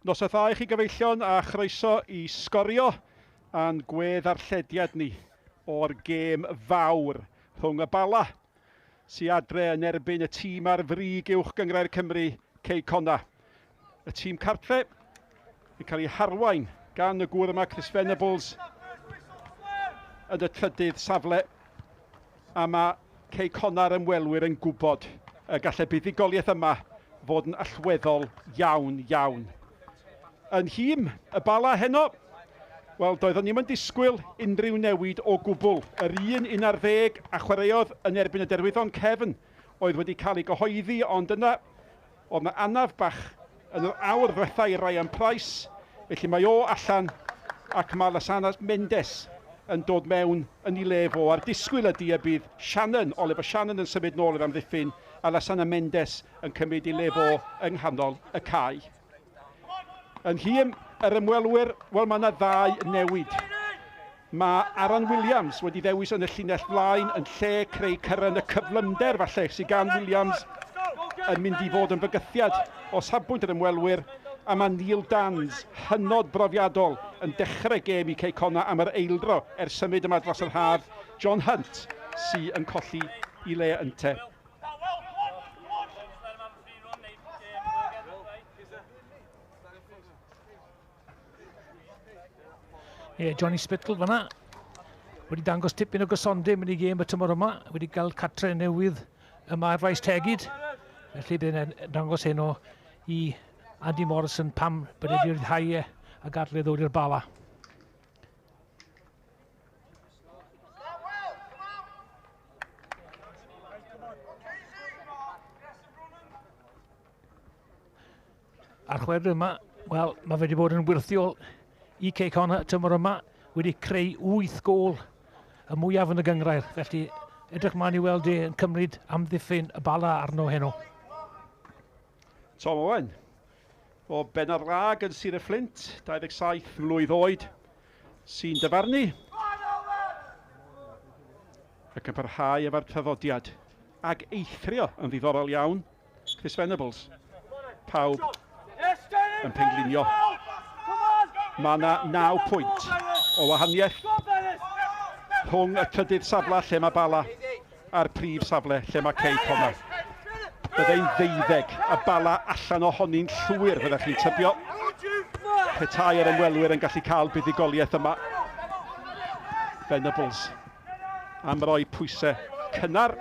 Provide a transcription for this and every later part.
Noswaith dda i chi gyfeillion a chroeso i sgorio a'n gweddarllediad ni o'r gêm fawr rhwng y Bala sy adre yn erbyn y tîm ar frig Uwch Gynghrair Cymru, Cei Connah. Y tîm cartre yn cael ei harwain gan y gŵr yma, Chris Venables, yn y trydydd safle. A mae Cei Connah'r ymwelwyr yn gwybod y gallai buddugoliaeth yma fod yn allweddol iawn, iawn. Yn nhîm y Bala heno, wel, doeddwn ni'm yn disgwyl unrhyw newid o gwbl. Yr un un ar ddeg a chwaraeodd yn erbyn y Derwyddon Cefn oedd wedi cael ei gyhoeddi, ond yna oedd 'na anaf bach yn yr awr ddwetha i Ryan Price, felly mae o allan ac mae Lasana Mendes yn dod mewn yn ei le fo, a'r disgwyl ydy y bydd Shannon, Oliver Shannon yn symud nôl i'r amddiffyn a Lasana Mendes yn cymryd ei le fo yng nghanol y cae. Yn nhîm yr ymwelwyr, wel mae yna ddau newid. Mae Aaron Williams wedi ddewis yn y llinell flaen yn lle Craig Curran, y cyflymder falle sydd gan Williams yn mynd i fod yn fygythiad o safbwynt yr ymwelwyr, a mae Neil Danns, hynod brofiadol, yn dechrau gêm i Cei Connah am yr eildro ers symud yma dros yr haf. John Hunt sy yn colli i le ynte. Ie, yeah, Johnny Spittle fyna. Wedi dangos tipyn o gysondeb yn ei gêm y tymor yma. Wedi cael catre newydd yma ar faes Tegid. Felly bydd e'n dangos heno i Andy Morrison pam bod wedi rhyddhau e a gadael ei ddod i'r Bala. A'r chwefror yma, wel, mae fe wedi bod yn wyrthiol i Cei Connah y tymor yma, wedi creu 8 gôl y mwyaf yn y gyngrair. Felly, edrych mlaen i weld e yn cymryd amddiffyn y Bala arno heno. Tom Owen o Benarrag yn Sir y Fflint, 27 mlwydd oed, sy'n dyfarnu ac yn parhau efo'r traddodiad ag eithrio yn ddiddorol iawn Chris Venables. Pawb yn penglinio. Mae yna 9 pwynt o wahaniaeth rhwng y trydydd safle lle mae Bala a'r prif safle lle mae Cei Connah. Byddai'n ddeuddeg a Bala allan ohoni'n llwyr, fyddech chi'n tybio, petai yr ymwelwyr yn gallu cael buddugoliaeth yma. Venables am roi pwysau cynnar.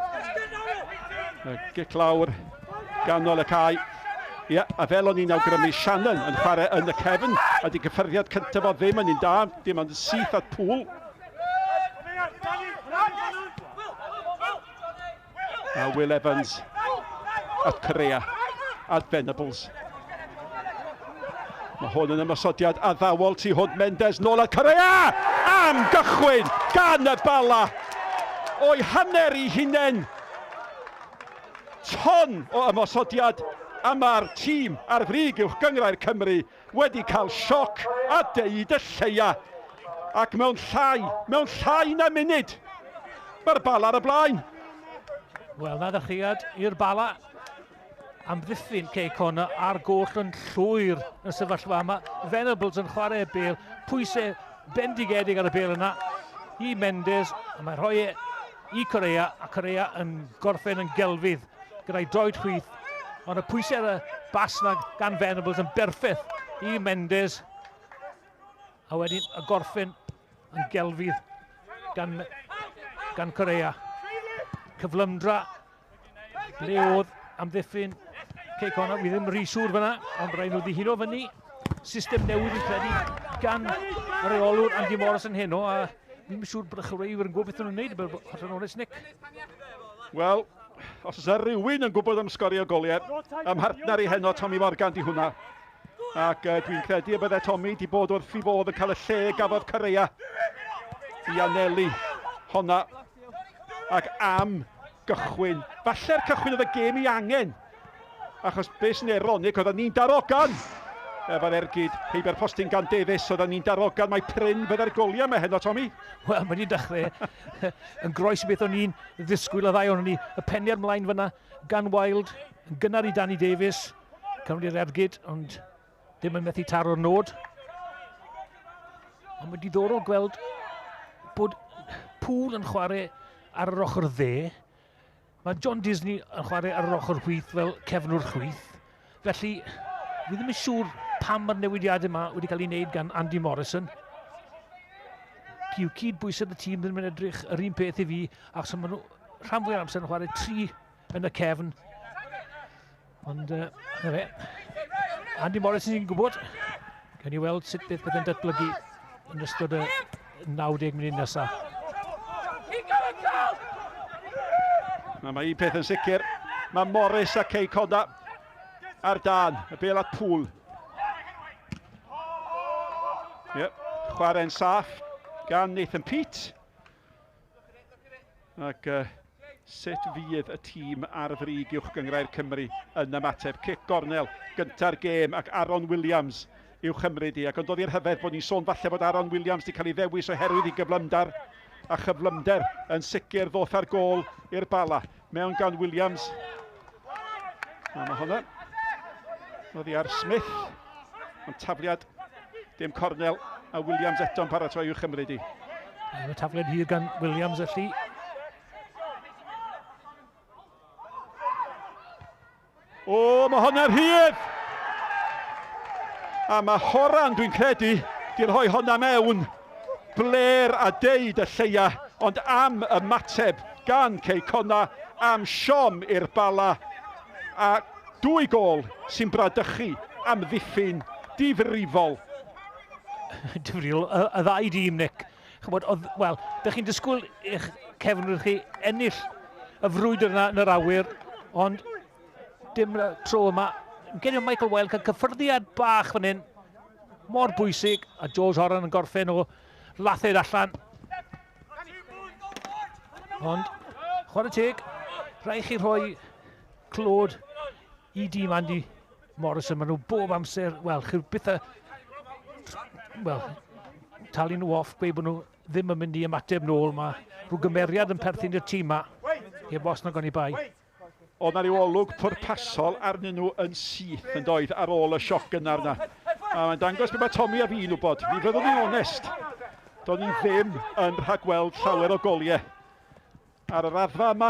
Y gic lawr ganol y cae. Ie, a fel o'n i'n awgrymu, Shannon yn chwarae yn y cefn, a di gyffyrddiad cyntaf o ddim yn un da, dim ond syth at Pŵl. A Will Evans at Correa, at Venables. Mae hwn yn ymosodiad addawol tu hwnt Mendes, nôl at Correa! Am gychwyn gan y Bala! O'i hanner i hunain. Ton o ymosodiad a mae'r tîm ar frig uwch gynghrair Cymru wedi cael sioc a deud y lleia. Ac mewn llai, mewn llai na munud, mae'r Bala ar y blaen. Wel, na ddechreuad i'r Bala. Amddiffyn Cei Connah ar goll yn llwyr yn y sefyllfa yma. Venables yn chwarae y bel, pwysau bendigedig ar y bel yna i Mendes, a mae'n rhoi e i Correa, a Correa yn gorffen yn gelfydd gyda'i droed chwith, ond y pwysau ar y bas na gan Venables yn berffaith i Mendes, a wedyn y gorffen yn gelfydd gan, gan Correa. Cyflymdra, ble oedd amddiffyn Cei Connah, fi ddim rhy siŵr fyna, ond rhaid nhw ddihuno fyny. System newydd yn credu gan y reolwr Andy Morrison heno, a fi'n siŵr bod y chwaraewyr yn gwybod beth nhw'n gwneud, bod hollol onest Nick. Wel, os oes rhywun yn gwybod am sgorio goliau, ym mhartner i heno Tommy Morgan di hwnna. Ac uh, dwi'n credu y bydde Tommy di bod wrth i fodd yn cael y lle gafodd Correa i anelu honna ac am gychwyn. Falle'r cychwyn oedd y gêm i angen. Achos beth sy'n eironig, oedden ni'n darogan efo'r ergyd heibio'r postyn gan Davies, oedden ni'n darogan mae prin fydde'r goliau yma heno, Tommy. Wel, mae wedi dechrau yn groes i beth o'n i'n ddisgwyl y ddau o'n ni. Y peniad mlaen fyna gan Wild, yn gynnar i Danny Davies, cymryd yr ergyd, ond Ddim yn methu taro'r nod. Ond mae'n diddorol gweld bod Poole yn chwarae ar yr ochr dde. Mae John Disney yn chwarae ar yr ochr chwith fel cefnwr chwith. Felly, fi ddim yn siŵr pam mae'r newidiadau yma wedi cael ei wneud gan Andy Morrison. Yw cyd-bwysedd y tîm ddim yn edrych yr un peth i fi, achos maen nhw rhan fwy o'r amser yn chwarae 3 yn y cefn. Ond, na fe, Andy Morrison sy'n gwybod. Gawn ni weld sut beth bydd yn datblygu yn ystod y 90 munud nesaf. Na, mae un peth yn sicr. Mae Morris a Cei Connah ar dan. Y bel at Poole. Yep. Chwarae'n saff gan Nathan Peate. Ac sut fydd y tîm ar frig Uwch Gynghrair Cymru yn ymateb? Cic gornel gynta'r gêm ac Aaron Williams i'w chymryd i. Ac ond oedd i'r rhyfedd bod ni'n sôn falle bod Aaron Williams wedi cael ei ddewis oherwydd ei gyflymder a chyflymder yn sicr ddoth ar gôl i'r Bala. Mewn gan Williams. A mae hwnna. Oedd hi ar Smith. Ond tafliad dim cornel a Williams eto'n paratoi i'w chymryd i. Mae tafliad hir gan Williams felly. O, mae hwnna'n rhydd! A mae Horan, dwi'n credu, di rhoi hwnna mewn. Bler a deud y lleia, ond am ymateb gan Cei Connah, am siom i'r Bala. A 2 gôl sy'n bradychu amddiffyn difrifol. Difrifol, y ddau dîm, Nick. Chybod, oedd, wel, dych chi'n disgwyl eich cefnwyr chi ennill y frwydr yna yn yr awyr, ond dim tro yma. Gen i Michael Wilde cael cyffyrddiad bach fan hyn, mor bwysig, a George Horan yn gorffen o lathed allan. Ond, chwarae teg, rhaid chi rhoi clod i dîm Andy Morrison. Maen nhw bob amser, wel, chi'r byth a, wel, talu nhw off, gweud bod nhw ddim yn mynd i ymateb nôl. Mae rhyw gymeriad yn perthyn i'r tîm yma, heb os na goni bai. Oedd na ryw olwg pwrpasol arnyn nhw yn syth yn doedd ar ôl y sioc gynnar na. A mae'n dangos beth mae Tommy a fi'n wybod. Mi fyddwn ni'n onest. Do'n ni ddim yn rhagweld llawer o goliau. Ar y raddfa yma,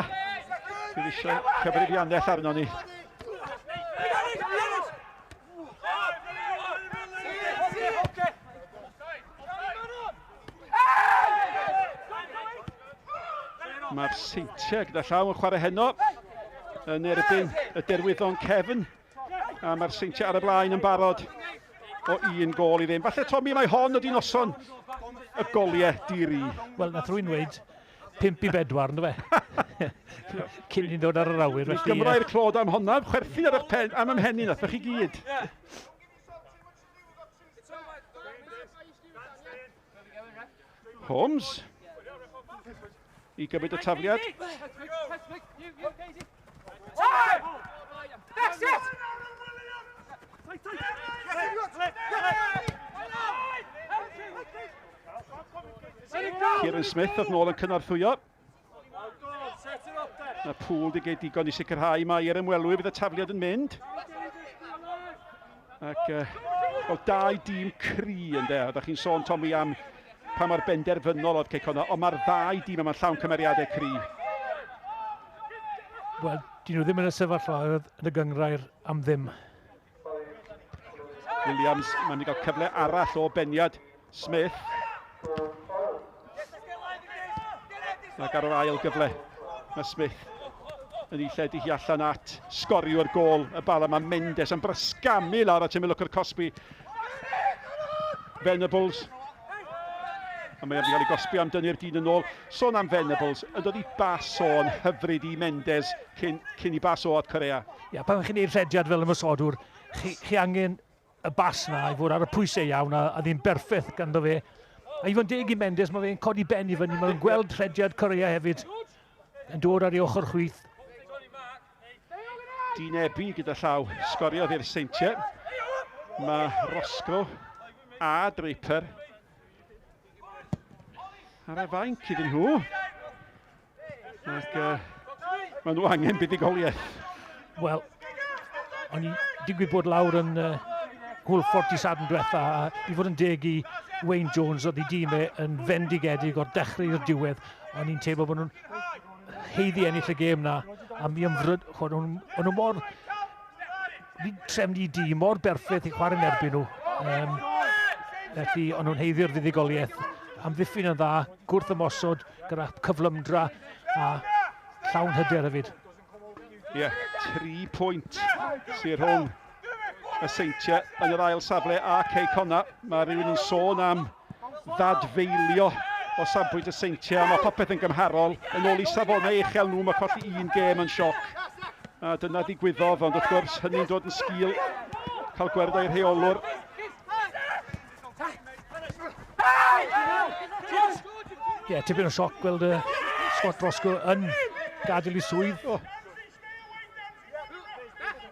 bydd eisiau cyfrifiannell arno ni. Mae'r Seintiau gyda llaw yn chwarae heno yn erbyn y Derwyddon Cefn. A mae'r Seintiau ar y blaen yn barod o 1 gôl i ddim. Falle, Tommy, mae hon ydi noson y goliau diri. Wel, nath rwy'n dweud 5-4, ynddo fe? Cyn i'n dod ar yr awyr. Mi gymrai'r clod am honna, chwerthu ar eich pen, am ymhenni nath chi gyd. Holmes i gymryd y tafliad. Kieran Smith oedd nôl yn cynorthwyo. Mae Poole di gael digon i sicrhau mai i'r ymwelwyr bydd y tafliad yn mynd. Ac wel, 2 dîm cry yn de. Oeddech chi'n sôn, Tommy, am pa mor benderfynol oedd Cei Connah, ond mae'r ddau dîm yma'n llawn cymeriadau cry. Wel, dyn nhw ddim yn y sefyllfa yn y gynghrair am ddim. Williams, mae'n mynd i gael cyfle arall o beniad Smith. Ac ar yr ail gyfle, mae Smith yn ei lledu hi allan at sgoriwr gôl y Bala. Mae Mendes yn brysgamu lawr at ymyl o'r cosbi. Venables. A mae wedi cael ei gosbi am dynnu'r dyn yn ôl. Sôn am Venables, yn dod i bas o'n hyfryd i Mendes cyn i bas o at Correa. Ia, pan chi'n gwneud rhediad fel ymosodwr, chi angen y bas na i fod ar y pwysau iawn a ddim berffaith ganddo fe. A i fod yn deg i Mendes, mae fe'n codi ben i fyny, mae'n gweld rhediad Correa hefyd yn dod ar ei ochr chwith. Dinebu gyda llaw, sgoriodd i'r Seintiau. Mae Roscoe a Draper ar y fainc iddyn nhw. Ac maen nhw angen buddugoliaeth. Wel, o'n i digwydd bod lawr yn Hwlffordd di Sadwrn diwetha, a i fod yn deg i Wayne Jones, oedd ei dîm e yn fendigedig o'r dechrau i'r diwedd. O'n i'n teimlo bod nhw'n heiddi ennill y gêm na, a mi ymfryd, o'n nhw mor wedi trefnu dîm mor berffaith i chwarae'n erbyn nhw. Um, felly, o'n nhw'n heiddio'r fuddugoliaeth. Amddiffyn yn dda, gwrth ymosod gyda cyflymdra a llawn hyder hefyd. Ie, yeah, 3 pwynt sy'n rhwng y Seintiau yn yr ail safle a Cei Connah. Mae rhywun yn sôn am ddadfeilio o safbwynt y Seintiau, mae popeth yn gymharol. Yn ôl i safonau uchel nhw, mae colli un gêm yn sioc. A dyna ddigwyddodd, ond wrth gwrs, hynny'n dod yn sgil cael gwerth o'i rheolwr. Ie, yeah, tipyn o sioc gweld y Scott Roscoe yn gadael i swydd. Oh.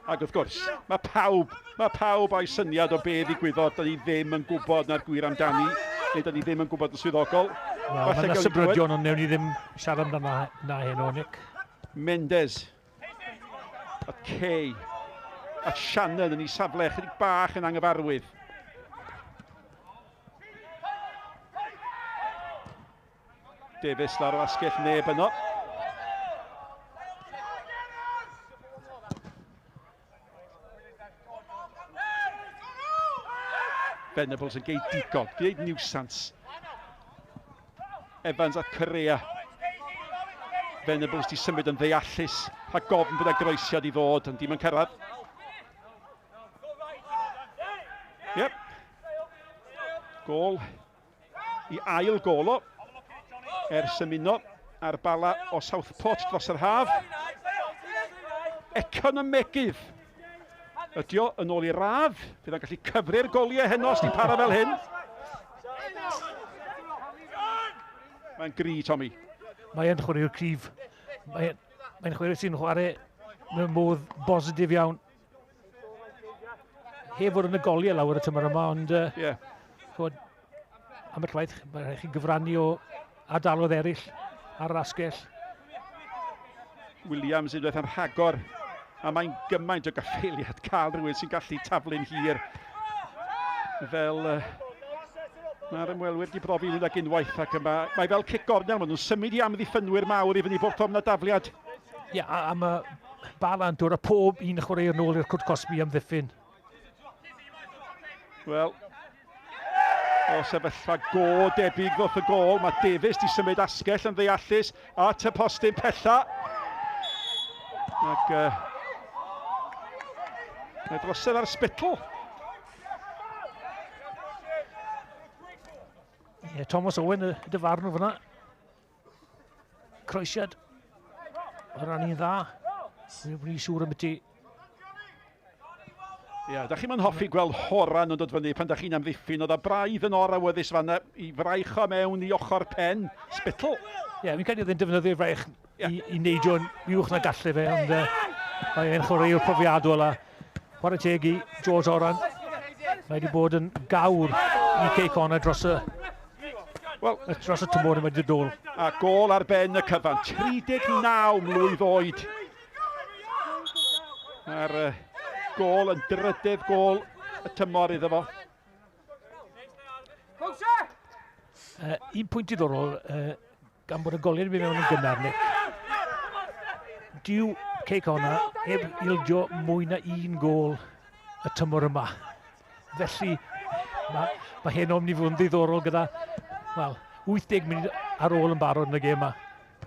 Ac wrth gwrs, mae pawb, mae pawb o'i syniad o be ddigwyddodd, da ni ddim yn gwybod na'r gwir amdani, neu da ni ddim yn gwybod yn swyddogol. Wel, mae yna sybrydion, ond newn ni ddim siarad amdano na heno, Nick. Mendes, a Kay, a Shannon yn ei safle, chydig bach yn anghyfarwydd. Davies lawr o asgell, neb yno. Venables yn geidigog, gwneud niwsans. Evans a Correa. Venables di symud yn ddeallus, rhag gofn bod y groesiad i ddod, ond dim yn cyrraedd. Yep. Gol i ail gol o ers ymuno ar Bala o Southport dros yr haf. Economegydd ydi o yn ôl i radd. Fydd o'n gallu cyfri'r goliau heno os di para fel hyn. Mae'n gry, Tommy. Mae'n chwaraewr cryf. Mae'n mae chwaraewr sy'n chwarae mewn modd bositif iawn. Heb fod yn y goliau lawer y tymor yma, ond uh, yeah. chwod, am y llwaith, mae'n rhaid chi gyfrannu o ardaloedd eraill ar yr asgell. Williams unwaith am rhagor, a mae'n gymaint o gaffeiliad cael rhywun sy'n gallu taflu'n hir. Fel uh, mae'r ymwelwyr wedi brofi hwnna unwaith ac mae, mae fel cic gornel, maen nhw'n symud i amddiffynwyr mawr i fyny bob tro na dafliad. Ie, yeah, a, a mae Bala'n dod â pob un chwaraewr nôl i'r cwrt cosbi amddiffyn. Wel, o sefyllfa go debyg ddoth y gol. Mae Davies di symud asgell yn ddeallus at y postyn pella. Ac uh, mae drosedd ar Spittle. Yeah, Thomas Owen y dyfarnwr fyna. Croesiad. O ran un dda. Dwi'n siŵr am ti. Ie, yeah, da chi'n mynd hoffi gweld Horan yn dod fyny pan da chi'n amddiffyn. Oedd a braidd yn or-awyddus fanna i fraicho mewn i ochr pen Spittle. Ie, yeah, fi'n credu oedd e'n defnyddio'r fraich yeah. i, i neidio'n uwch na gallu fe, ond uh, mae e'n chwaraewr profiadol a chwarae teg i George Oran. Mae wedi bod yn gawr i Cei Connah dros y Wel, dros y tymor yma wedi dod. A gol ar ben y cyfan, 39 mlwydd oed. Mae'r uh, gol yn drydydd gol y tymor iddo fo. Un pwynt diddorol, gan bod y goliau yn mynd mewn yn gynnar, Nick. Dyw Cei Connah heb ildio mwy na un gol y tymor yma. Felly, mae, mae hyn o'n mynd i fod yn ddiddorol gyda, wel, 80 munud ar ôl yn barod yn y gêm yma.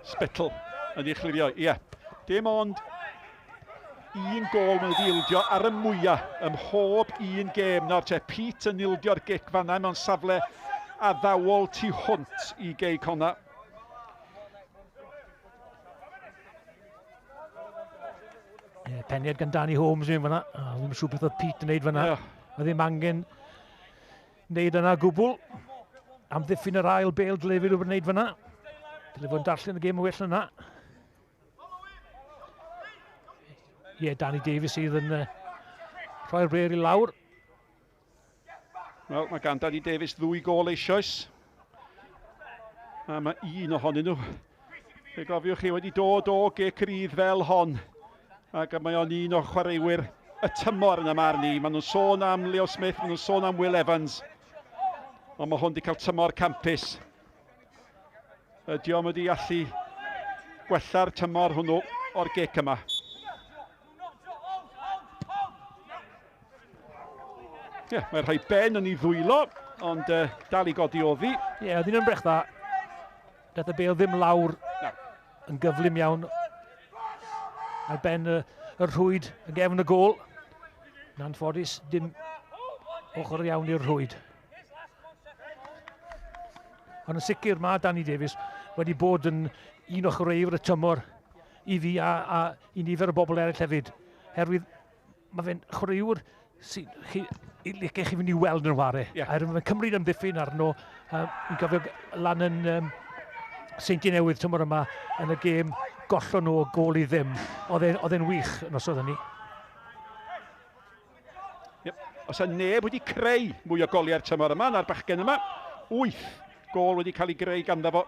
Spittle yn ei chlirio, ie. Yeah. Dim ond un gol maen nhw wedi ildio ar y mwyaf ym mhob un gêm. Nawr te, Pete yn ildio'r gic fanna mewn safle addawol tu hwnt i Gei Connah. Yeah, peniad gan Danny Holmes mewn fanna. Oh, ddim yn siŵr beth oedd Pete yn neud fanna. Yeah. Oedd ddim angen wneud yna gwbl. Amddiffyn yr ail bel dyle fe rhywbeth wneud fanna. Dyle fod yn darllen y gêm yn well yna. Ie, yeah, Danny Davies sydd yn uh, rhoi'r bel i lawr. Wel, mae gan Danny Davies ddwy gol eisoes. A mae un ohonyn nhw. Fe gofiwch chi wedi dod o gic rydd fel hon. Ac mae o'n un o chwaraewyr y tymor yn y marn i. Maen nhw'n sôn am Leo Smith, maen nhw'n sôn am Will Evans. Ond mae hwn wedi cael tymor campus. Ydy o'm wedi allu gwella'r tymor hwnnw o'r gic yma. Ie, yeah, mae rhai ben yn ei ddwylo, ond uh, dal i godi oddi. Ie, yeah, oedd hi'n ymdrech dda. Daeth y bel ddim lawr no. yn gyflym iawn ar ben y, y rhwyd yn gefn y gôl. Yn anffodus, dim ochr iawn i'r rhwyd. Ond yn sicr mae Danny Davies wedi bod yn un o chwaraewyr y tymor i fi a, a i nifer o bobl eraill hefyd. Herwydd mae fe'n chwaraewr sy'n chi, i licio chi fynd i weld yn ware. Yeah. A mae'n cymryd amddiffyn arno. Fi'n cofio lan yn um, Seintiau Newydd tymor yma yn y gêm gollon nhw o gôl i ddim. Oedd e'n wych yn osod hynny. Yep. Os yna neb wedi creu mwy o goliau'r tymor yma na'r bachgen yma, 8 gol wedi cael ei greu ganddo fo.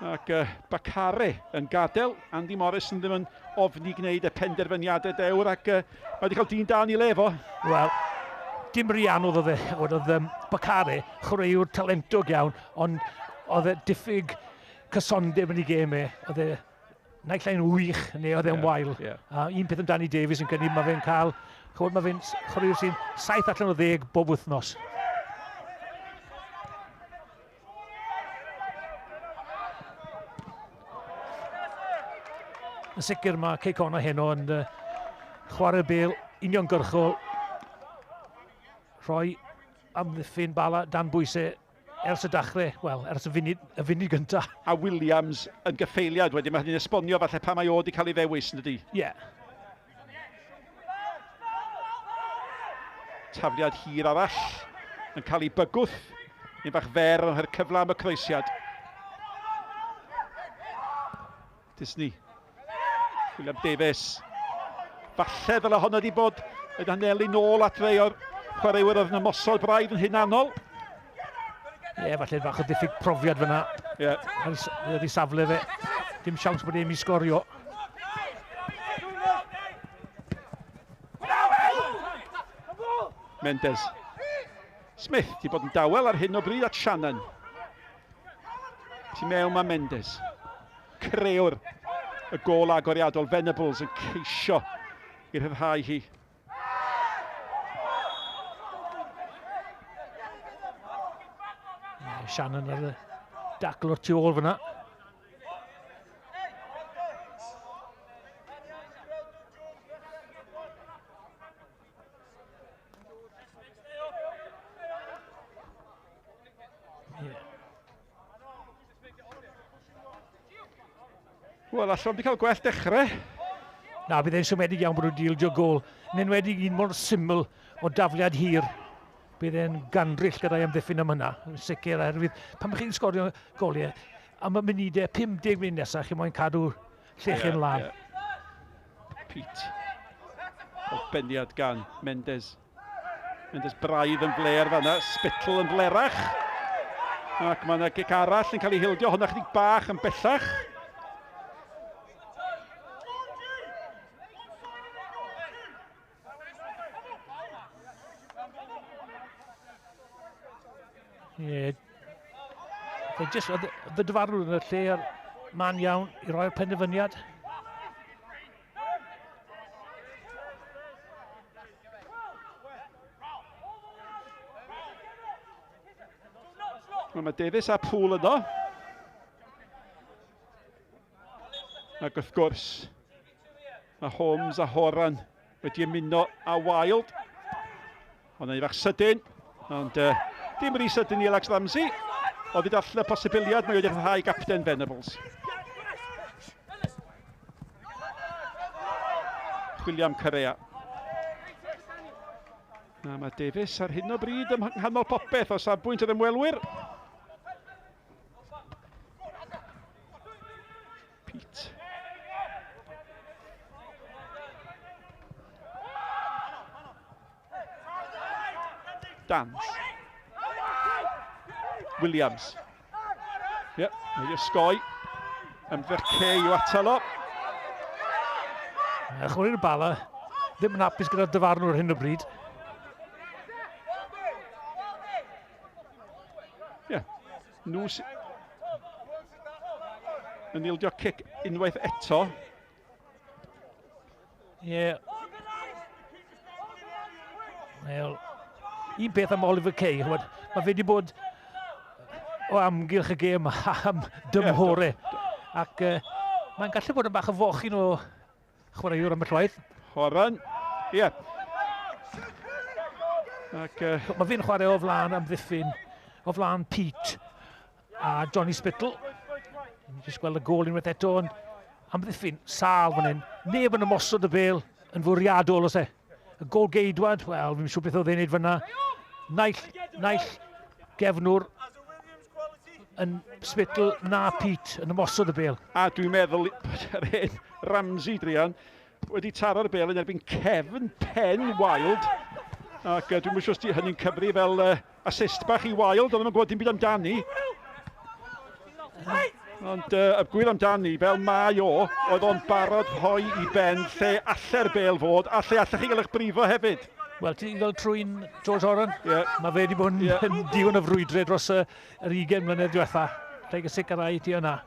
Ac uh, Bakare yn gadael. Andy Morris yn ddim yn ofni gwneud y penderfyniadau dewr ac uh, mae wedi cael dyn da yn ei le fo. Wel, dim rhy anodd oedd e. Oedd um, Bakare, chwaraewr talentog iawn, ond oedd e diffyg cysondeb yn ei gêm e. Oedd e naill ai'n wych neu oedd e'n yeah, wael. Yeah. A un peth amdani Davies yn gynnu, mae fe'n cael, chywod, mae fe'n chwaraewr sy'n 7 allan o 10 bob wythnos. Yn sicr mae Cei Connah heno yn uh, chwarae bel uniongyrchol, rhoi amddiffyn Bala dan bwysau ers y dachrau, wel, ers y funud, y funud gyntaf. A Williams yn gyffeiliad wedyn, mae hynny'n esbonio falle pa mae o wedi cael ei ddewis, yn dydi? Ie. Yeah. Tafliad hir arall yn cael ei bygwth. Un bach fer yn rhoi'r cyfle am y croesiad. Disney. William Davies. Falle ddyle honno wedi bod yn anelu nôl at rei o'r chwaraewyr oedd yn ymosod braidd yn hunanol. Ie, yeah, falle bach o diffyg profiad fyna. Ie. Yeah. Oedd ei safle fe. Dim siawns bod e'n mynd i sgorio. Mendes. Smith di bod yn dawel ar hyn o bryd at Shannon. Tu mewn mae Mendes. Crëwr y gôl agoriadol Venables yn ceisio i rhyddhau hi. Shannon ar y dacl o'r tu ôl fyna. Wel, allan wedi cael gwell dechrau. Na, bydd e'n siomedig iawn bod nhw'n dildio gol. Yn enwedig un mor syml o dafliad hir. Bydd e'n gandryll gyda'i amddiffyn am hynna. Yn sicr, oherwydd pan chi'n sgorio goliau, am y munudau 50 munud nesaf, chi moyn cadw llechyn yeah, lan. Yeah. Pete. O beniad gan Mendes. Mendes braidd yn fler fanna, Spittle yn flerach. Ac mae yna gic arall yn cael ei hildio, hwnna chydig bach yn bellach. Ie. Yeah. Just, oedd y dyfarnwr yn y lle ar man iawn i roi'r penderfyniad. Wel, mae Davies a Poole yno. Ac wrth gwrs, mae Holmes a Horan wedi ymuno â Wild. Ond yn fach sydyn, ond uh, dim rhy sydyn i Alex Ramsey. Oedd wedi darllen y posibiliad, mae wedi rhyddhau gapten Venables. Chwilio am Correa. Na, mae Davies ar hyn o bryd ym nghanol popeth o safbwynt yr ymwelwyr. Pete. Dans. Williams. Ie, yep, mae ysgoi. Ymdrech Kay i'w atal o. Chwarae'r bala. Ddim yn hapus gyda'r dyfarnwr hyn o bryd. Ie. Yeah. Nhw yn ildio cic unwaith eto. Ie. Yeah. Wel, un peth am Oliver Kay, chymod, mae fe wedi bod o amgylch y gêm am dymhore. Yeah, Ac uh, mae'n gallu bod yn bach o fochyn o chwaraewr am y llwaith. Horan, ie. Yeah. Ac, uh... Mae fe'n chwarae o flaen amddiffyn, o flaen Pete a Johnny Spittle. Ni'n jyst gweld y gol unwaith eto, ond amddiffyn sal fan hyn. Neb yn ymosod y bel yn fwriadol os e. Y gol geidwad, wel, fi'n siŵr beth oedd e'n neud fyna. Naill, naill gefnwr yn Spittle na Pete yn ymosod y bel. A dwi'n meddwl bod yr hen Ramsey druan wedi taro'r bel yn erbyn cefn pen Wild. Ac uh, dwi'n siŵr os di hynny'n cyfri fel uh, assist bach i Wild, oedd ddim yn gwybod dim byd amdani. Ond uh, y gwir amdani, fel mae o, oedd o'n barod rhoi i ben lle alle'r bel fod, a lle allech chi gael eich brifo hefyd. Wel, ti'n gweld trwy'n George Horan? Yeah. Mae fe wedi bod yn yeah. digon o frwydre dros y, yr 20 mlynedd diwetha. Rhaid y sicrhau ti yna.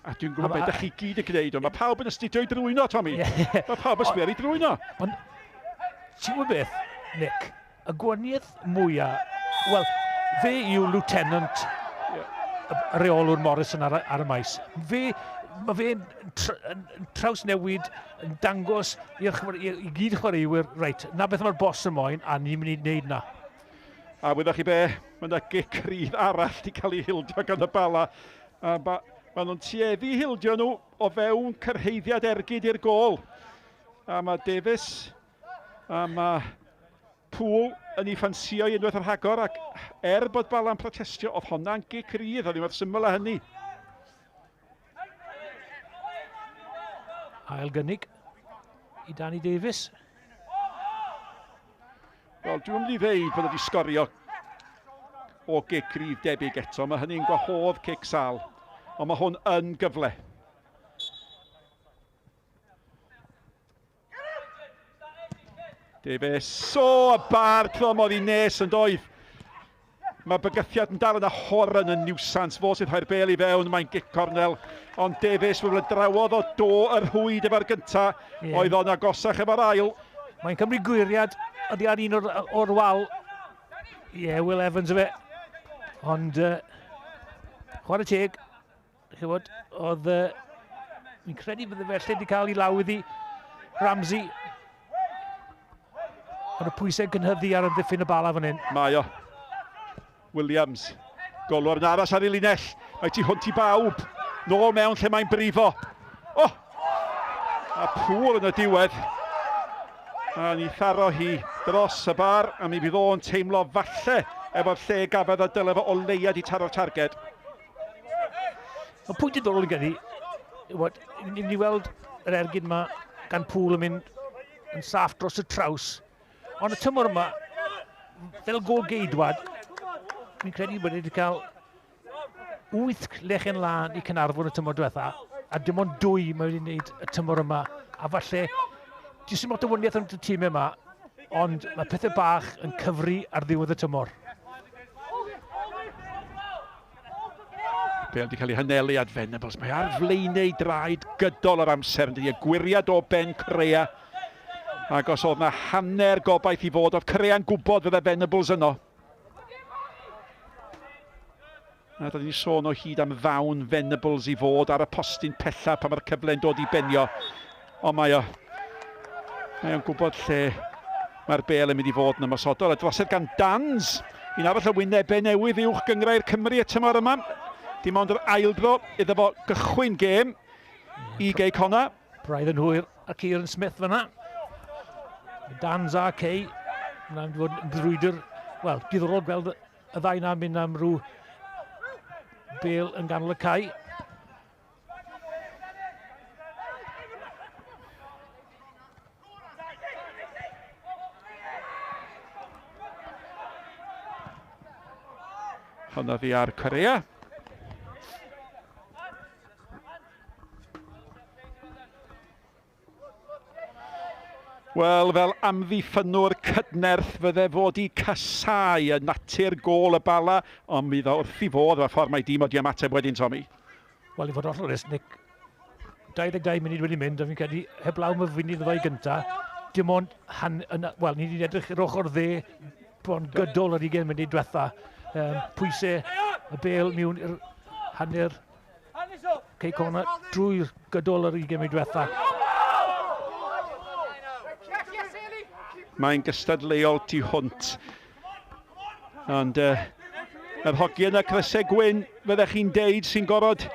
A dwi'n gwybod beth ydych chi gyd yn gwneud, ond mae pawb yn astudio i drwyno, Tommy. Yeah. Mae pawb yn sbio i drwyno. Ond, ti'n gwybod beth, Nick? Y gwaniaeth mwyaf... Wel, fe yw lieutenant yeah. y reolwr Morrison ar, ar y maes. Fe, mae fe'n tr yn trawsnewid, yn dangos i'r i, i gyd chwaraewyr, reit, na beth mae'r bos yn moyn, a ni'n mynd i wneud na. A wyddoch chi be, mae yna gic rydd arall wedi cael ei hildio gan y Bala. A ba, maen nhw'n tueddu hildio nhw o fewn cyrhaeddiad ergyd i'r gôl. A mae Davies a mae Poole yn ei ffansio i unwaith ar rhagor ac er bod Bala'n protestio, oedd honna'n gic rydd, oedd ddim syml â hynny. Ail gynnig i Danny Davies. Wel, dwi'n mynd i ddeud bod wedi sgorio o gic rydd debyg eto. Mae hynny'n gwahodd cic sal. Ond mae hwn yn gyfle. Davies. O, y bar trwm oedd i nes yn doedd. Mae bygythiad yn dal yna Horan yn niwsans. Fo sydd rhoi'r bel i fewn, mae'n gic cornel. Ond Davies, fe drawodd o do yr rhwyd efo'r gynta. Yeah. Oedd o'n agosach efo'r ail. Mae'n cymryd gwyriad oddi ar un o'r, or wal. Ie, yeah, Will Evans efe. Ond, uh, chwarae teg, chybod, oedd... Uh, fi'n credu bydde felly wedi cael ei law iddi Ramsey. Ond y pwysau gynhyddu ar amddiffyn y bala fan hyn. Mae o. Williams. Golwr yn aros ar ei linell. Mae tu hwnt i bawb. Nôl mewn lle mae'n brifo. O! Oh! A pŵl yn y diwedd. A ni tharo hi dros y bar, a mi fydd o'n teimlo falle efo'r lle gafodd a dyle fo o leia di taro'r targed. Mae pwynt diddorol i gyrru, what, ni ni weld yr ergyd yma gan Pŵl yn mynd yn saff dros y traws. Ond y tymor yma, fel gol geidwad, fi'n credu bod wedi cael 8 lechen lân i Cynarfon y tymor diwetha, a dim ond dwy mae wedi gwneud y tymor yma. A falle, jyst dim lot o waniaeth yn y tîm yma, ond mae pethau bach yn cyfri ar ddiwedd y tymor. Bale wedi cael ei hanelu at Venables. Mae ar flaenau draed gydol yr amser yn dydi. Y gwiriad o Ben Crea. Ac os oedd na hanner gobaith i fod, oedd Crea'n gwybod fydde Venables yno. A da ni'n sôn o hyd am ddawn Venables i fod ar y postyn pella pan mae'r cyfle'n dod i benio. Ond mae o, mae o'n gwybod lle mae'r bel yn mynd i fod yn ymosodol. A drosedd gan Dans, un arall o wynebau newydd uwch gyngrair Cymru y tymor yma. Dim ond yr aildro iddo fo gychwyn gêm i Gei Conna. Braidd yn hwyr a Kieran Smith fyna. Dans a Kay. Mae'n mynd i fod yn brwydr. Wel, diddorol gweld y ddau na'n mynd am rhyw bel yn ganol y cae. Honno ddi ar Corea. Wel, fel amddiffynnwr cydnerth fydde fod i casau y natur gôl y Bala, ond mi ddo wrth i fodd efo ffordd mae dîm o di ymateb wedyn, Tommy. Wel, i fod yn onest, Nick, 22 munud wedi mynd, a fi'n credu heblaw am y funud ddau gynta, dim ond, han, yna, wel, ni wedi edrych i'r ochr dde bron gydol yr 20 munud diwetha. Um, pwysau y bel mewn i'r hanner Cei Connah drwy'r gydol yr 20 munud diwetha. Mae'n gystadleuol tu hwnt. Ond uh, yr hogiau yna crysau gwyn, fyddech chi'n deud, sy'n gorfod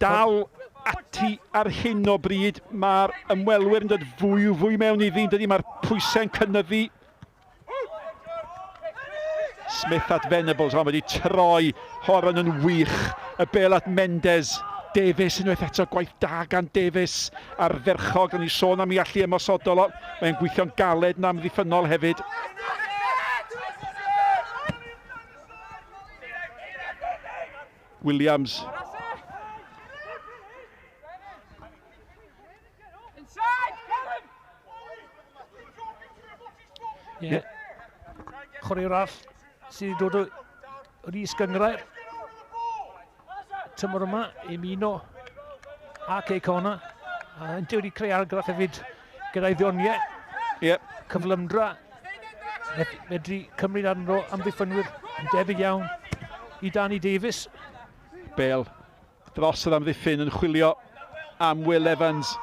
dal ati ar hyn o bryd. Mae'r ymwelwyr yn dod fwy fwy mewn iddi, dydy, mae'r pwysau'n cynyddu. Smith at Venables, ond wedi troi Horan yn wych. Y bel at Mendes. Davies unwaith eto, gwaith da gan Davies ardderchog. O'n i sôn am ei allu ymosodol o. Mae'n gweithio'n galed yn amddiffynnol hefyd. Williams. Ie. Yeah. Chwaraewr arall sydd wedi dod o'r is gyngrair. Tymor yma, ymuno a Cei Connah. A ynte wedi creu argraff hefyd gyda'i ddioniau. Yep. Cyflymdra. Medru cymryd arno amddiffynwyr yn debyg iawn i Danny Davies. Bale dros yr amddiffyn yn chwilio am Will Evans.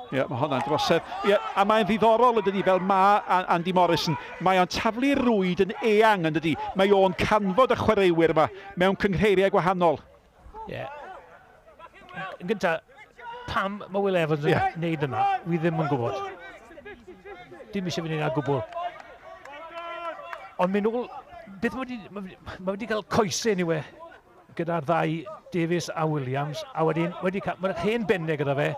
Ie, yeah, mae hwnna'n drosedd. Ie, yeah, a mae'n ddiddorol yn dydi, fel mae Andy Morrison, mae o'n taflu rwyd yn eang yn dydi. Mae o'n canfod y chwaraewyr yma mewn cynghreiriau gwahanol. Ie. Yeah. Yn gyntaf, pam mae Will Evans yn yeah. neud yna, wi ddim yn gwybod. Dim eisiau fynd yna gwbl. Ond mynd ôl, beth mae wedi, mae wedi cael coesau ni we, gyda'r ddau Davies a Williams, a wedyn wedi cael, mae'r hen bennau gyda fe,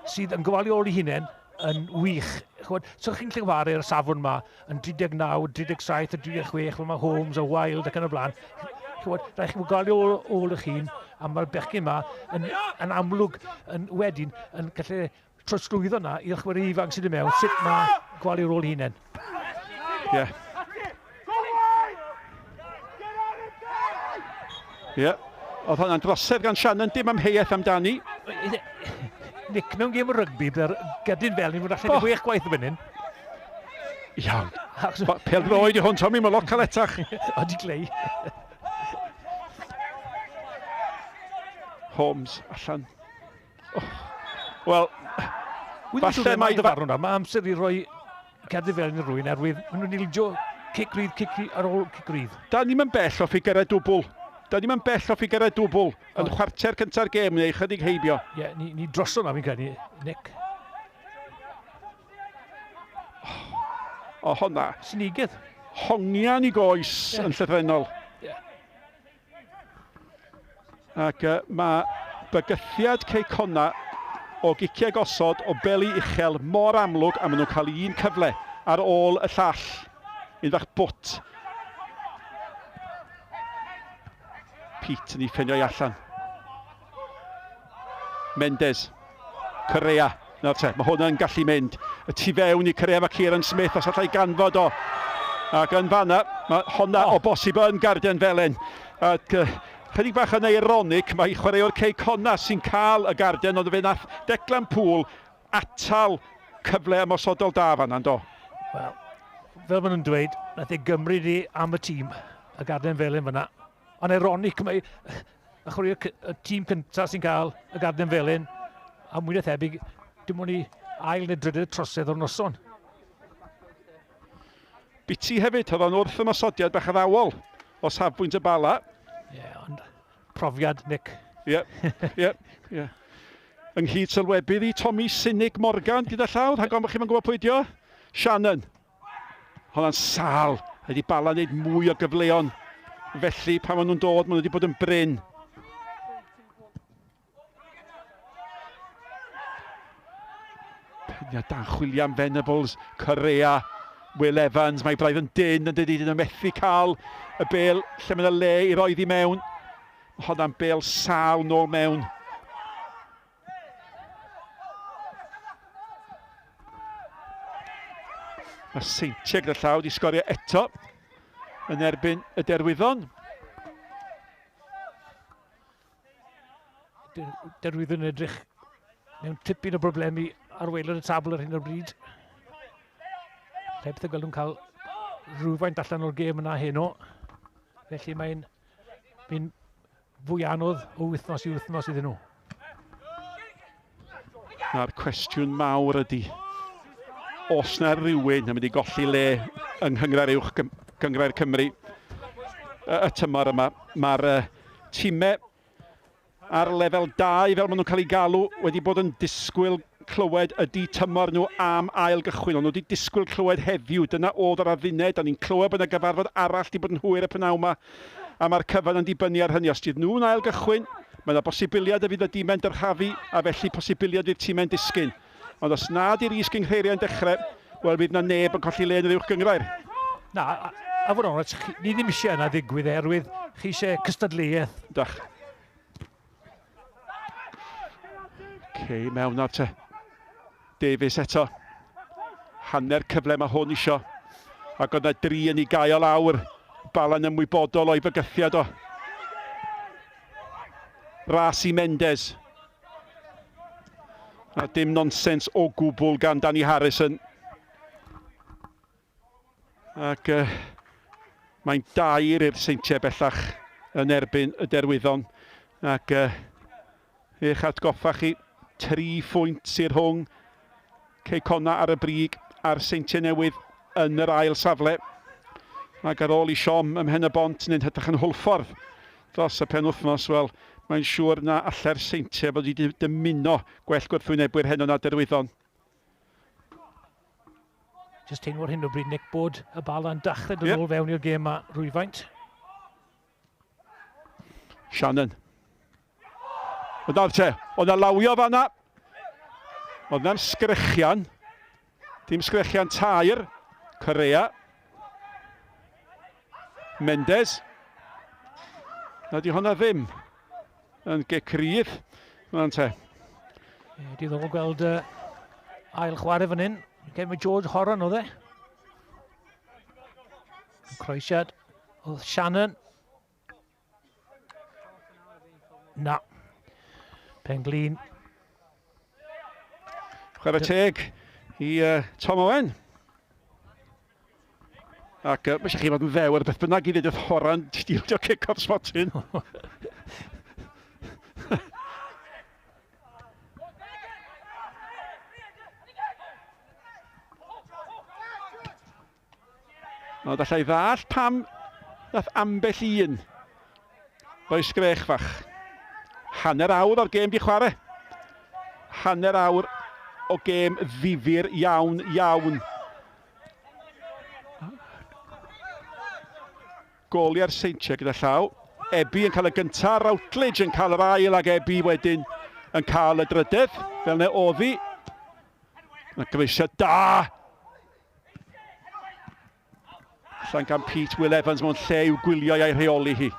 sydd yn gofalu ôl ei hunain yn wych. Chwbod, so chi'n gallu chwarae'r safon yma yn 39, 37, 36, fel mae Holmes a Wild ac yn y blaen. Chwbod, rhaid chi gofalu ôl, ôl eich hun, a mae'r bechgyn yma yn, yn amlwg yn wedyn yn gallu trosglwyddo yna i'r chwarae ifanc sydd yn mewn, sut mae gwalu rôl hunain. Ie. Yeah. Ie. Yeah. Oedd hwnna'n drosedd gan Shannon, dim amheuaeth amdani. Nick, mewn gêm o rygbi, byddai'r gerdyn fel ni'n fod allan i chwech gwaith y fyny. Iawn. Pel droed i hwn, Tommy, mae lot caletach. Odi glei. Holmes allan. Oh. Wel, falle mae... Dyfarwn nawr, mae amser i roi cerdyn fel yn rwy'n erwydd, maen nhw'n ildio cic rydd, cic rydd ar ôl cic rydd. Da ni'n mynd bell o ffigurau dwbl. Da ni'n mynd bell o ffigurau dwbl yn chwarter cynta'r gêm neu chydig heibio. Ie, yeah, ni, ni droso na fi'n credu, Nick. O, oh, honna. Sinigedd. Hongian i goes yeah. yn llythrenol. Yeah. Ac uh, mae bygythiad Cei Connah o giciau gosod o beli uchel mor amlwg a maen nhw'n cael un cyfle ar ôl y llall. Un fach bwt. Pete yn ei ffenio i allan. Mendes. Correa. Nawr te, mae hwnna'n gallu mynd. Y tu fewn i Correa mae Kieran Smith, os allai ganfod o. Ac yn fanna, mae honna oh. o bosib yn garden felen. Ac uh, chydig bach yn ironic, mae chwaraewr Cei Connah sy'n cael y garden, ond fe nath Declan Poole atal cyfle ymosodol da fanna, do? Wel, fel maen nhw'n dweud, nath ei gymryd i am y tîm, y garden felen fanna. Ond ironic, mae y chwaraewr y tîm cyntaf sy'n cael y garden felyn, a mwy na thebyg, dim ond i ail neu drydydd trosedd o'r noson. Biti hefyd, oedd o'n wrth ymosodiad bach addawol o safbwynt y Bala. Ie, yeah, ond profiad, Nick. Ie, ie, ie. Ynghyd sylwebydd i Tommy Cynic Morgan gyda llaw, rhag ofn bod chi'm yn gwybod pwy dio. Shannon. Honna'n sal. Rhaid i Bala wneud mwy o gyfleon. Felly, pan maen nhw'n dod, maen nhw wedi bod yn brin. Peniad dan chwilio am Venables, Correa, Will Evans, mae braidd yn dyn yn dydy, dyn nhw'n methu cael y bel lle mae yna le i roedd i mewn. Honna'n bel sal nôl mewn. Mae Seintiau gyda llaw wedi sgorio eto yn erbyn y Derwyddon. Derwyddon yn edrych mewn tipyn o broblemi ar waelod y tabl ar hyn o bryd. Heb gweld nhw'n cael rhywfaint allan o'r gêm yna heno. Felly mae'n mynd fwy anodd o wythnos i wythnos iddyn nhw. Na'r cwestiwn mawr ydy, os na rhywun yn mynd i golli le yng Nghyngrair Uwch Gyngrair Cymru y tymor yma, mae'r tîmau ar lefel 2, fel maen nhw'n cael eu galw, wedi bod yn disgwyl clywed ydy tymor nhw am ail gychwyn. Ond nhw wedi disgwyl clywed heddiw. Dyna oedd yr adduned. Da ni'n clywed bod yna gyfarfod arall wedi bod yn hwyr y pnawn yma. A mae'r cyfan yn dibynnu ar hynny. Os bydd nhw'n ail gychwyn, mae yna bosibiliad y fydd y dimau'n dyrchafu, a felly posibiliad fydd tîmau'n disgyn. Ond os nad yw'r is-gynghreiriau'n dechrau, wel fydd yna neb yn colli le yn yr uwch gynghrair. Na, a, a fod yn onest, ni ddim eisiau yna ddigwydd oherwydd chi eisiau cystadleuaeth. Dach. Cei mewn nawr te. Davies eto. Hanner cyfle mae hwn isio. Ac oedd na dri yn ei gael lawr. Balan ymwybodol o'i fygythiad o. Ras i Mendes. A dim nonsens o gwbl gan Danny Harrison. Ac mae'n dair i'r Seintiau bellach yn erbyn y Derwyddon. Ac eich atgoffa chi, 3 phwynt sy'n rhwng Cei Connah ar y brig a'r Seintiau Newydd yn yr ail safle. Ac ar ôl i siom ym Mhen y Bont neu'n hytrach yn Hwlffordd dros y penwythnos, wel, mae'n siŵr na allai'r Seintiau fod wedi dymuno gwell gwrthwynebwyr heno na Derwyddon. Just teimlo ar hyn o bryd, Nick, bod y Bala'n dechrau dod ôl fewn i'r gêm yma rhywfaint. Shannon. Ond nawr te, oedd na lawio fanna. Oedd na'n sgrechian. Dim sgrechian tair. Correa. Mendes. Na di hwnna ddim yn gic rydd. Mae'n te. E, diddorol gweld ail chwarae fan hyn. Gen mae George Horan oedd e. Croesiad oedd Shannon. Na. Penglin. Chwarae teg i Tom Owen. Ac mae eisiau chi fod yn ddewr beth bynnag i ddweud wrth Horan stilio cic o'r smotyn. Ond allai ddall pam nath ambell un roi sgrech fach. Hanner awr o'r gêm di chwarae. Hanner awr o gêm ddifyr iawn, iawn. Goliau'r Seintiau gyda llaw. Ebi yn cael y gyntaf, Routledge yn cael yr ail ac Ebi wedyn yn cael y drydedd. Fel ne oddi. Mae groesiad da! Allan gan Pete Will Evans mewn lle i'w gwylio a'i rheoli hi.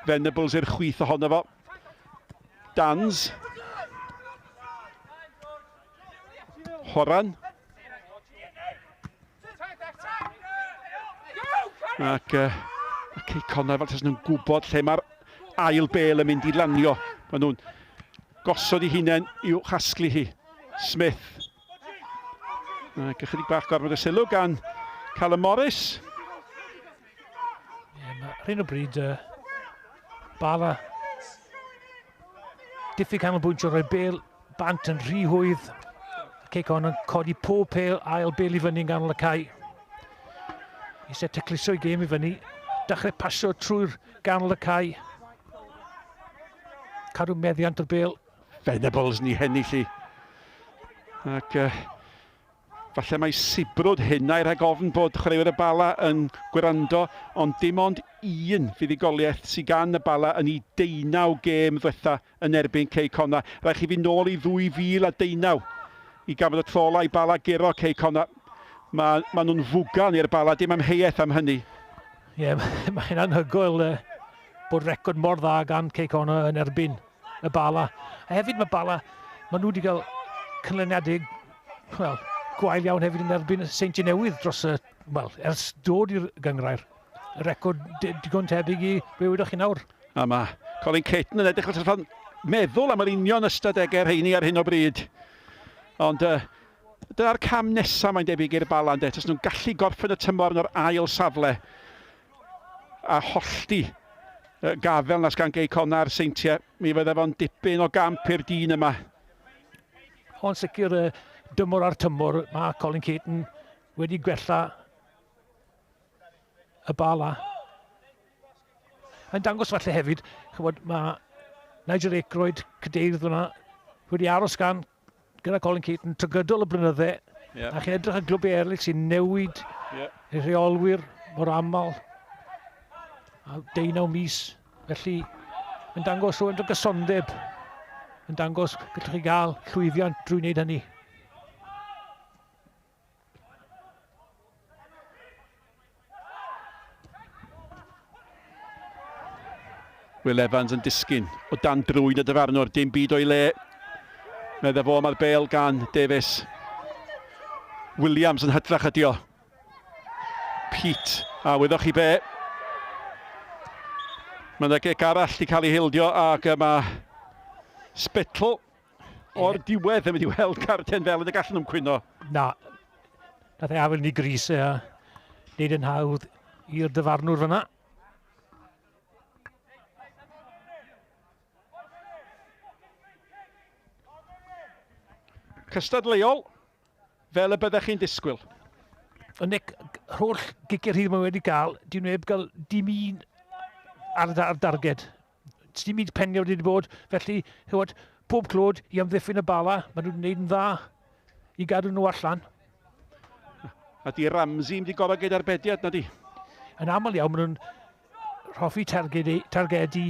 Venables i'r chwith ohono fo. Dans. Horan. Ac Cei Connah fel tas nhw'n gwybod lle mae'r ail bel yn mynd i lanio. Maen nhw'n gosod eu hunain i'w chasglu hi. Smith. Ac ychydig bach gorfod y sylw gan Callum Morris. Yeah, mae ar hyn o bryd Bala diffyg canolbwyntio rhoi bel bant yn rhy hwydd. Cei Connah yn codi pob pel ail bel i fyny yn ganol y cae. Eisiau tacluso i gêm i fyny. Dechrau pasio trwy'r ganol y cae. Cadw meddiant o'r bel. Venables ni hennill i. Ac falle mae sibrwd hynna rhag ofn bod chwaraewyr y Bala yn gwrando, ond dim ond un fuddugoliaeth sydd gan y Bala yn ei 19 gêm ddwetha yn erbyn Cei Connah. Rhaid chi fynd nôl i 2019 i gafodd y tro ola i Bala guro Cei Connah. Mae ma nhw'n fwgan i'r Bala, dim amheuaeth am hynny. Ie, yeah, mae'n anhygoel bod record mor dda gan Cei Connah yn erbyn y Bala. A hefyd mae Bala, maen nhw wedi cael canlyniadau, wel, gwael iawn hefyd yn erbyn y Seintiau Newydd dros y, wel, ers dod i'r gyngrair. Record digon tebyg i be wedoch chi nawr. A mae Colin Caton yn edrych fel meddwl am yr union ystadegau rheini ar hyn o bryd. Ond uh, dyna'r cam nesaf mae'n debyg i'r Bala, ynde? Tys nhw'n gallu gorffen y tymor yn yr ail safle a hollti gafel nas gan Gei Connah a'r Seintiau. Mi fydde fo'n dipyn o gamp i'r dyn yma. Ond sicr, dymor ar tymor, mae Colin Caton wedi gwella y Bala. Mae'n dangos falle hefyd, chybod, mae Nigel Aykroyd, cadeirydd fyna, wedi aros gan gyda Colin Caton trwy gydol y blynydde. Yeah. A chi'n edrych ar glwbiau eraill sy'n newid yeah. eu rheolwyr mor aml. A deunaw mis. Felly, mae'n dangos rhywun o gysondeb. Yn dangos gallwch chi gael llwyddiant drwy wneud hynny. Will Evans yn disgyn o dan drwyn y dyfarnwr, dim byd o'i le. Medde fo, mae'r bel gan Davies. Williams yn hytrach ydi o. Pete, a wyddoch chi be? Mae yna gic arall wedi cael ei hildio ac mae Spittle o'r diwedd yn mynd i weld carden fel yn y gallen nhw'n cwyno. Na, nath e afel ni gris e a wneud yn hawdd i'r dyfarnwr fyna. Cystadleuol, fel y byddech chi'n disgwyl. Ond Nick, holl giciau rhydd mae wedi gael, dyn nhw heb gael dim un ar, ar darged. Dim un penio wedi bod, felly, chywod, pob clod i amddiffyn y Bala, maen nhw'n gwneud yn dda i gadw nhw allan. A di Ramsey wedi gorau gyda'r bediad, na di? Yn aml iawn, maen nhw'n rhoffi targedu, targedu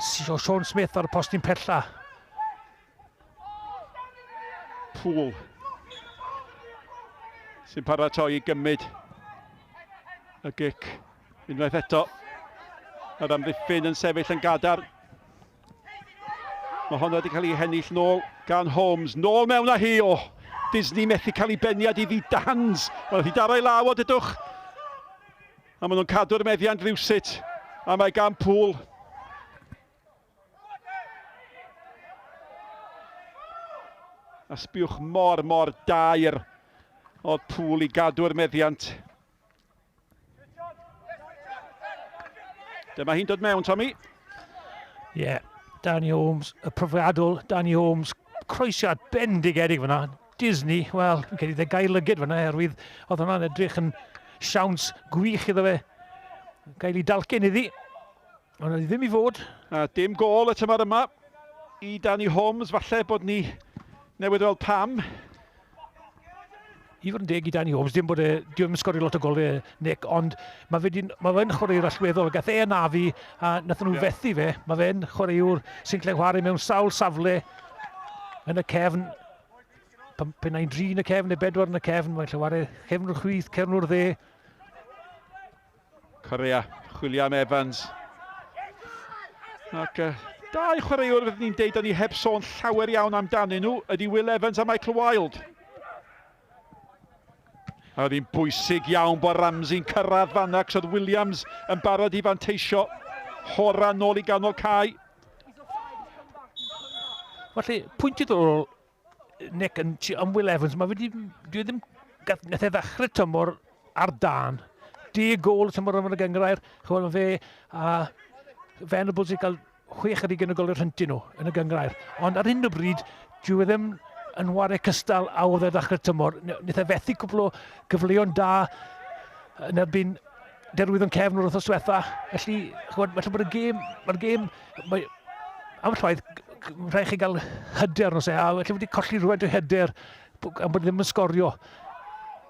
Sean Smith ar y postyn pella. Pŵl sy'n paratoi i gymryd y gic unwaith eto. Yr amddiffyn yn sefyll yn gadarn. Mae hon wedi cael ei hennill nôl gan Holmes. Nôl mewn â hi. O, Disney methu cael ei beniad iddi Dans. Mae wedi daro ei law o, dydwch. A maen nhw'n cadw'r meddiant rhywsut. A mae gan Pŵl. A sbiwch mor, mor dair oedd Pŵl i gadw'r meddiant. Dyma hi'n dod mewn, Tommy. Ie, yeah, Danny Holmes, y profiadol Danny Holmes, croesiad bendigedig fyna. Disney, wel, fi'n credu dde gael lyged fyna, oherwydd oedd hwnna'n edrych yn siawns gwych iddo fe gael ei dalcen iddi. Ond oedd ddim i fod. A dim gôl y tymor yma i Danny Holmes. Falle bod ni newydd weld pam. I fod yn deg i Danny Holmes, dim bod e, dim yn sgorio lot o golau Nick, ond mae fe mae fe'n chwaraewr allweddol. Gath e anafu a nath nhw yeah. fethu fe. Mae fe'n chwaraewr sy'n cael chwarae mewn sawl safle yn y cefn. Pe nai'n dri yn y cefn neu bedwar yn y cefn, mae'n chwarae cefnwr chwith, cefnwr dde. Correa, chwilio am Evans. Ac uh, dau chwaraewr fyddwn ni'n deud o'n ni heb sôn llawer iawn amdanyn nhw ydy Will Evans a Michael Wilde. A oedd hi'n bwysig iawn bod Ramsey'n cyrraedd fanna, cos oedd Williams yn barod i fanteisio. Hora nôl i ganol cae. Felly, pwynt diddorol Nick yn, yn Will Evans, mae wedi, dwi e ddim, gath, nath e ddechrau tymor ar dan. Deg gol y tymor yma yn y gyngrair, chymod, mae fe a Venables wedi cael chwech ar ugain o goliau rhyntyn nhw yn y gyngrair. Ond ar hyn o bryd, dwi e ddim yn ware cystal a oedd e ddechrau tymor. Wnaeth e fethu cwpl o gyfleon da yn erbyn derwydd yn cefn o'r wythnos diwetha. Felly, chymod, falle bod y gêm, mae'r gêm, mae, am llwaith, rhaid chi gael hyder nos e, a felly wedi colli rhywfaint o hyder am bod ddim yn sgorio.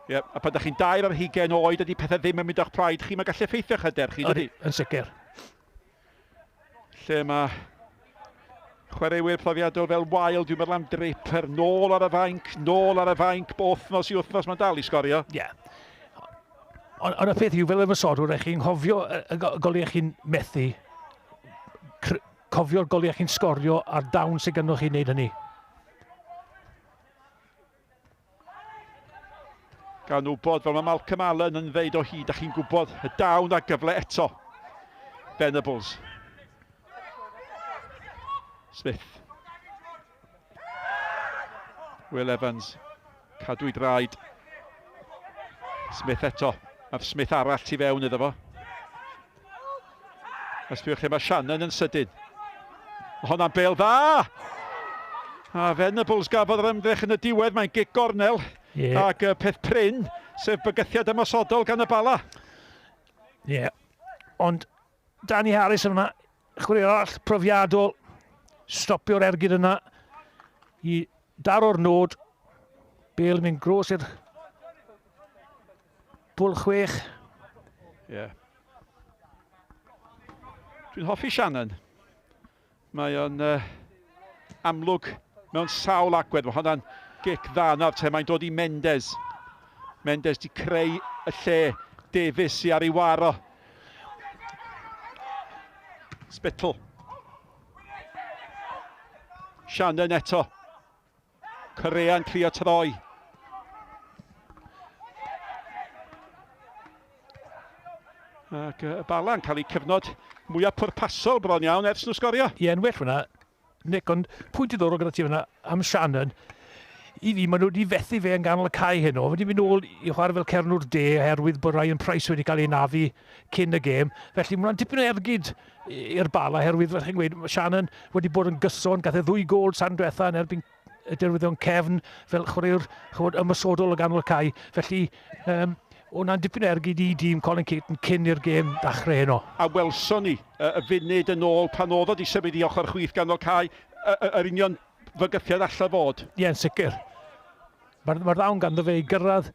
Ie, yep, a pan da chi'n 20 oed, ydy pethau ddim yn mynd o'ch plaid chi, mae'n gallu effeithio'ch hyder chi, dydy? Yn sicr. Lle mae chwaraewyr profiadol fel Wilde, dwi'n meddwl am Draper, nôl ar y fainc, nôl ar y fainc, wythnos i wythnos, mae'n dal i sgorio. Ie. Yeah. Ond on y peth yw, fel ymosodwr, eich chi'n nghofio y goliau chi'n methu, cofio'r goliau chi'n sgorio a'r dawn sydd gynnoch chi wneud hynny. Gan wybod, fel mae Malcolm Allen yn ddeud o hyd, a chi'n gwybod y dawn a gyfle eto. Venables. Smith. Will Evans. Cadw i draed. Smith eto. Mae'r Smith arall tu fewn iddo fo. A sbiwch lle mae Shannon yn sydyn. Mae honna'n bel dda! A Venables gafodd yr ymdrech yn y diwedd, mae'n gic gornel. Yeah. Ac peth prin, sef bygythiad ymosodol gan y Bala. Ie, yeah. Ond Danny Harris yna, chwaraewr arall profiadol, stopio'r ergyd yna i daro'r nod. Bale yn mynd gros i'r bwl chwech. Ie. Yeah. Dwi'n hoffi Shannon. Mae o'n amlwg mewn sawl agwedd. Mae hwnna'n gic dda nawr te. Mae'n dod i Mendes. Mendes di creu y lle. Davies sy ar ei waro. Spittle. Shannon eto. Korea'n trio troi. Ac y Bala'n cael eu cyfnod mwyaf pwrpasol bron iawn ers nhw sgorio. Ie, yn well fyna, Nick, ond pwynt diddorol gyda ti fyna am Shannon. I fi, maen nhw wedi fethu fe yn ganol y cae heno. Fe wedi mynd nôl i chwarae fel cernwr de oherwydd bod Ryan Price wedi cael ei nafu cyn y gêm. Felly mae hwnna'n dipyn o ergyd i'r Bala oherwydd, fel chi'n gweud, mae Shannon wedi bod yn gyson, gath e ddwy gol san diwetha yn erbyn y derwyddion cefn fel chwaraewr chymod, ymosodol o ganol y cae. Felly, um, hwnna'n dipyn o ergyd i dîm Colin Caton cyn i'r gêm ddechrau heno. A welson ni y funud yn ôl pan oedd o wedi symud i ochr chwith ganol cae, yr union fygythiad allai fod. Ie, yn sicr. Mae'r ma ddawn ganddo fe i gyrraedd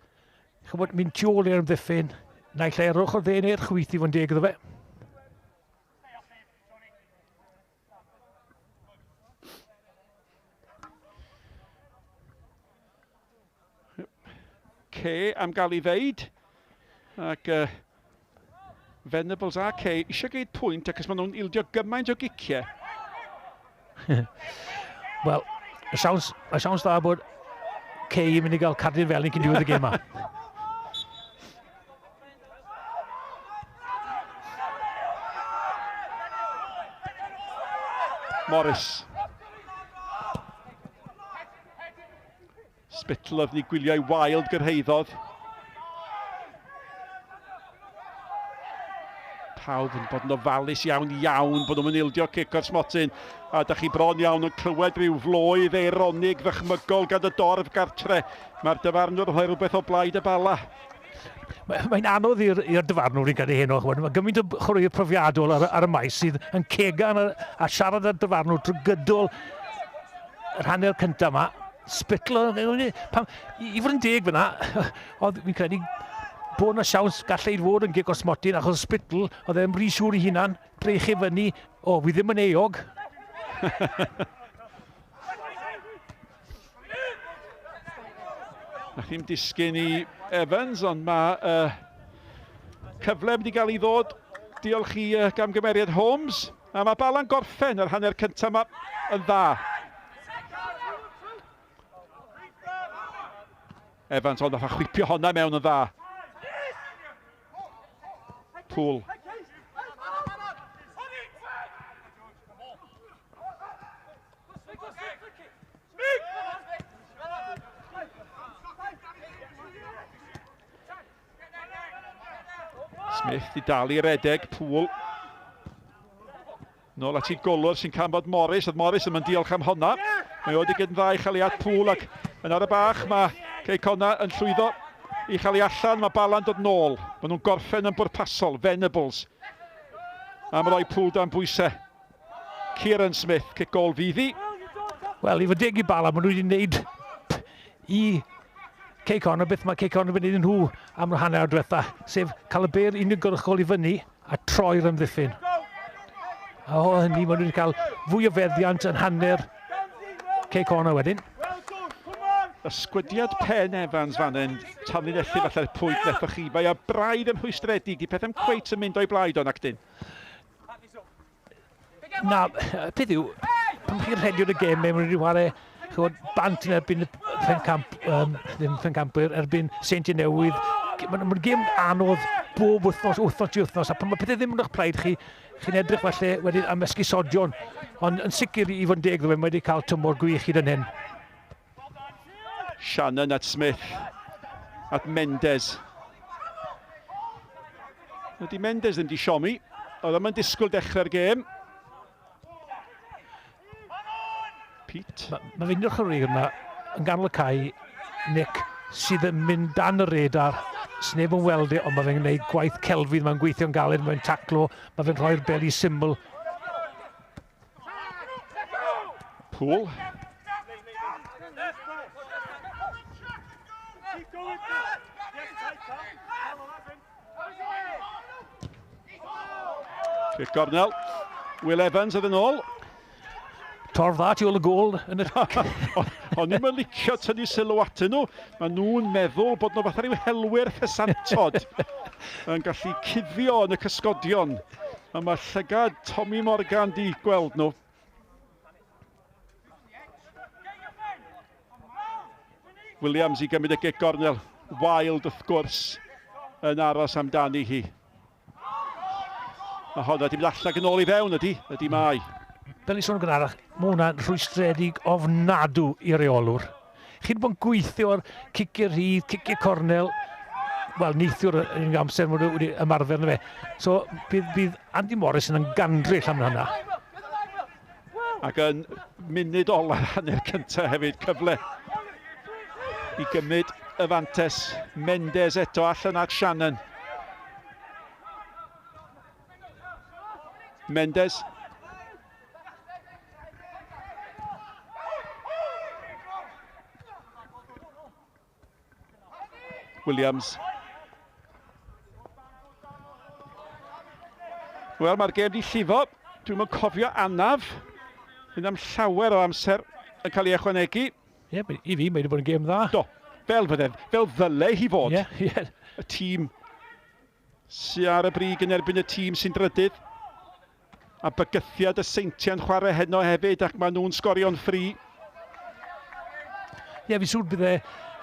chymod, mynd tu ôl i'r amddiffyn, naill ai ar ochr dde neu'r chwith i fod yn deg iddo fe. Kay am gael ei ddeud. Ac Venables a Kay eisiau gwneud pwynt ac maen nhw'n ildio gymaint o giciau. Wel, y siawns, y siawns dda bod Kay yn mynd i gael cardyn felyn cyn diwedd y gêm yma. Morris. Spittle oedd ni gwyliau Wild gyrhaeddodd. Pawb yn bod yn ofalus iawn iawn bod nhw'n ildio cic o'r smotyn. A da chi bron iawn yn clywed rhyw floedd eironig ddychmygol gan y dorf gartre. Mae'r dyfarnwr yn rhoi rhywbeth o blaid y Bala. Mae'n anodd i'r dyfarnwr i'n credu heno. Mae gymaint o chwaraewyr profiadol ar, ar y maes sydd yn cegan a, a siarad â'r dyfarnwr drwy gydol yr hanner cyntaf yma. Spittle, pam, i fod yn deg fyna, oedd fi'n credu bod yna siawns gallai fod yn gic o'r smotyn, achos Spittle, oedd e'n rhy siŵr i hunan, breichu fyny, o, fi ddim yn euog. Na chi'n disgyn i Evans, ond mae cyfle mynd i gael ei ddod. Diolch i gamgymeriad Holmes. A mae Bala'n gorffen yr hanner cyntaf yma yn dda. Evans, ond nath chwipio honna mewn yn dda. Poole. Smith di dal i redeg, Poole. Nôl at ei golwr sy'n canfod Morris, oedd Morris yn mynd diolch am honna. Mae o wedi gyd yn dda i chael ei at Poole ac yn ar y bach mae Cei Connah yn llwyddo i chael ei allan. Mae Bala'n dod nôl. Maen nhw'n gorffen yn bwrpasol, Venables. Am roi Poole dan bwysau. Kieran Smith, cic gol fydd hi. Wel, i fod deg i Bala, maen nhw wedi gwneud i Cei Connah beth mae Cei Connah wedi gwneud nhw am yr hanner diwetha, sef cael y bêl uniongyrchol i fyny a troi'r amddiffyn. A o hynny, maen nhw wedi cael fwy o feddiant yn hanner Cei Connah wedyn. Ysgwydiad pen Evans fan hyn, tanlinellu falle'r pwynt nethoch chi. Mae o braidd yn rhwystredig, di pethau'n cweit yn mynd o'i blaid o'n actyn. Na, peth yw, pan chi'n rhedio'r y gêm, mae'n wedi chwarae, Chod, bant yn erbyn y pencamp, ddim pencampwyr, erbyn Seintiau Newydd. Mae'n ma gêm anodd bob wythnos, wythnos i wythnos, a pan mae pethau ddim yn eich plaid chi, chi'n edrych falle wedyn am esgusodion. Ond yn sicr i fod yn deg, mae wedi cael tymor gwych hyd yn hyn. Shannon at Smith, at Mendes. Ydy Mendes ddim di siomi. Oedd yma'n disgwyl dechrau'r gêm. Pete. Mae ma fe'n o'r chwaraewyr yma yn ganol y cae, Nick, sydd yn mynd dan y radar, sneb yn weld e, ond mae fe'n gwneud gwaith celfydd, mae'n gweithio'n galed, mae'n taclo, mae fe'n rhoi'r beli syml. Pool. Cic gornel. Will Evans oedd yn ôl. Torf dda tu ôl y gôl. Yn y... O'n i'n licio tynnu sylw atyn nhw. Mae nhw'n meddwl bod nhw fatha rhyw helwyr ffesantod yn gallu cuddio yn y cysgodion. A mae llygad Tommy Morgan di gweld nhw. Williams i gymryd y gic gornel. Wild wrth gwrs yn aros amdani hi. A honna di mynd allan yn ôl i fewn ydy, ydy mai. Fel ni sôn yn gynharach, mae hwnna'n rhwystredig ofnadw i reolwr. Chi wedi bod yn gweithio ar ciciau rhydd, ciciau cornel, wel, neithiwr yn amser maen nhw wedi ymarfer na fe. So, bydd, bydd Andy Morris yn gandryll am hynna. Ac yn munud ola'r hanner cyntaf hefyd, cyfle i gymryd y fantes. Mendes eto allan at Shannon. Mendes. Williams. Wel, mae'r gêm di llifo. Dwi'n mynd cofio anaf. Fynd am llawer o amser yn cael ei ychwanegu. Ie, yeah, i fi, mae wedi bod yn gêm dda. Do, fel fydde, fel ddyle hi fod. Ie, yeah, ie. Yeah. Y tîm sy ar y brig yn erbyn y tîm sy'n drydydd. A bygythiad y Seintiau'n chwarae heno hefyd ac maen nhw'n sgorio'n ffri. Ie, yeah, fi siŵr bydde,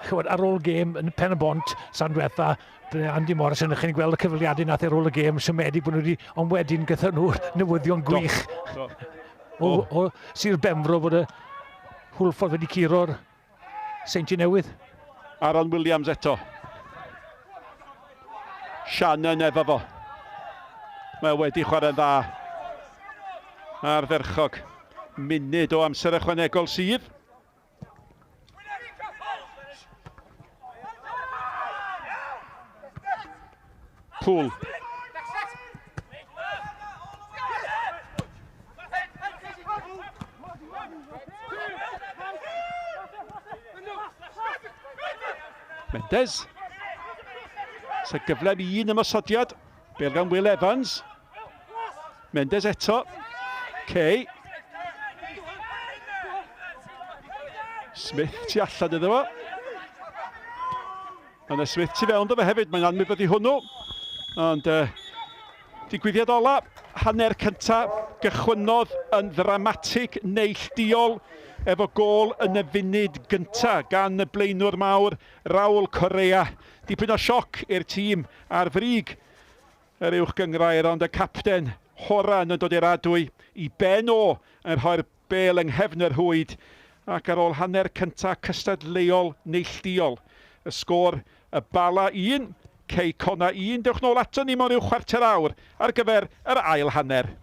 chywed, ar ôl gêm yn Pen y Bont, san diwetha, bydde Andy Morris yn chi'n gweld y cyfweliadau nath ar ôl y gêm, siomedig bod nhw wedi, ond wedyn gyda nhw'r newyddion gwych. Do, do. O, o Sir Benfro bod y Hwlffordd wedi curo'r Seintiau Newydd. Aaron Williams eto. Shannon efo fo. Mae wedi chwarae'n dda. Ardderchog. Munud o amser ychwanegol sydd. Poole. Mendes. Sa gyfle am un ymosodiad. Bel gan Will Evans. Mendes eto. Kay. Smith tu allan iddo fo. Yna Smith tu fewn iddo fe hefyd, mae'n anwybyddu hwnnw. Ond digwyddiad ola, hanner cynta, gychwynnodd yn ddramatig neillduol efo gôl yn y funud gynta gan y blaenwr mawr Raul Correa. Dipyn o sioc i'r tîm ar frig yr uwch gynghrair, ond y capten Horan yn dod i'r adwy i ben o yn rhoi'r bêl yng nghefn yr rhwyd, ac ar ôl hanner cynta cystadleuol neillduol, y sgôr y Bala 1, Cei Connah 1. Dewch nôl aton ni mewn rhyw chwarter awr ar gyfer yr ail hanner.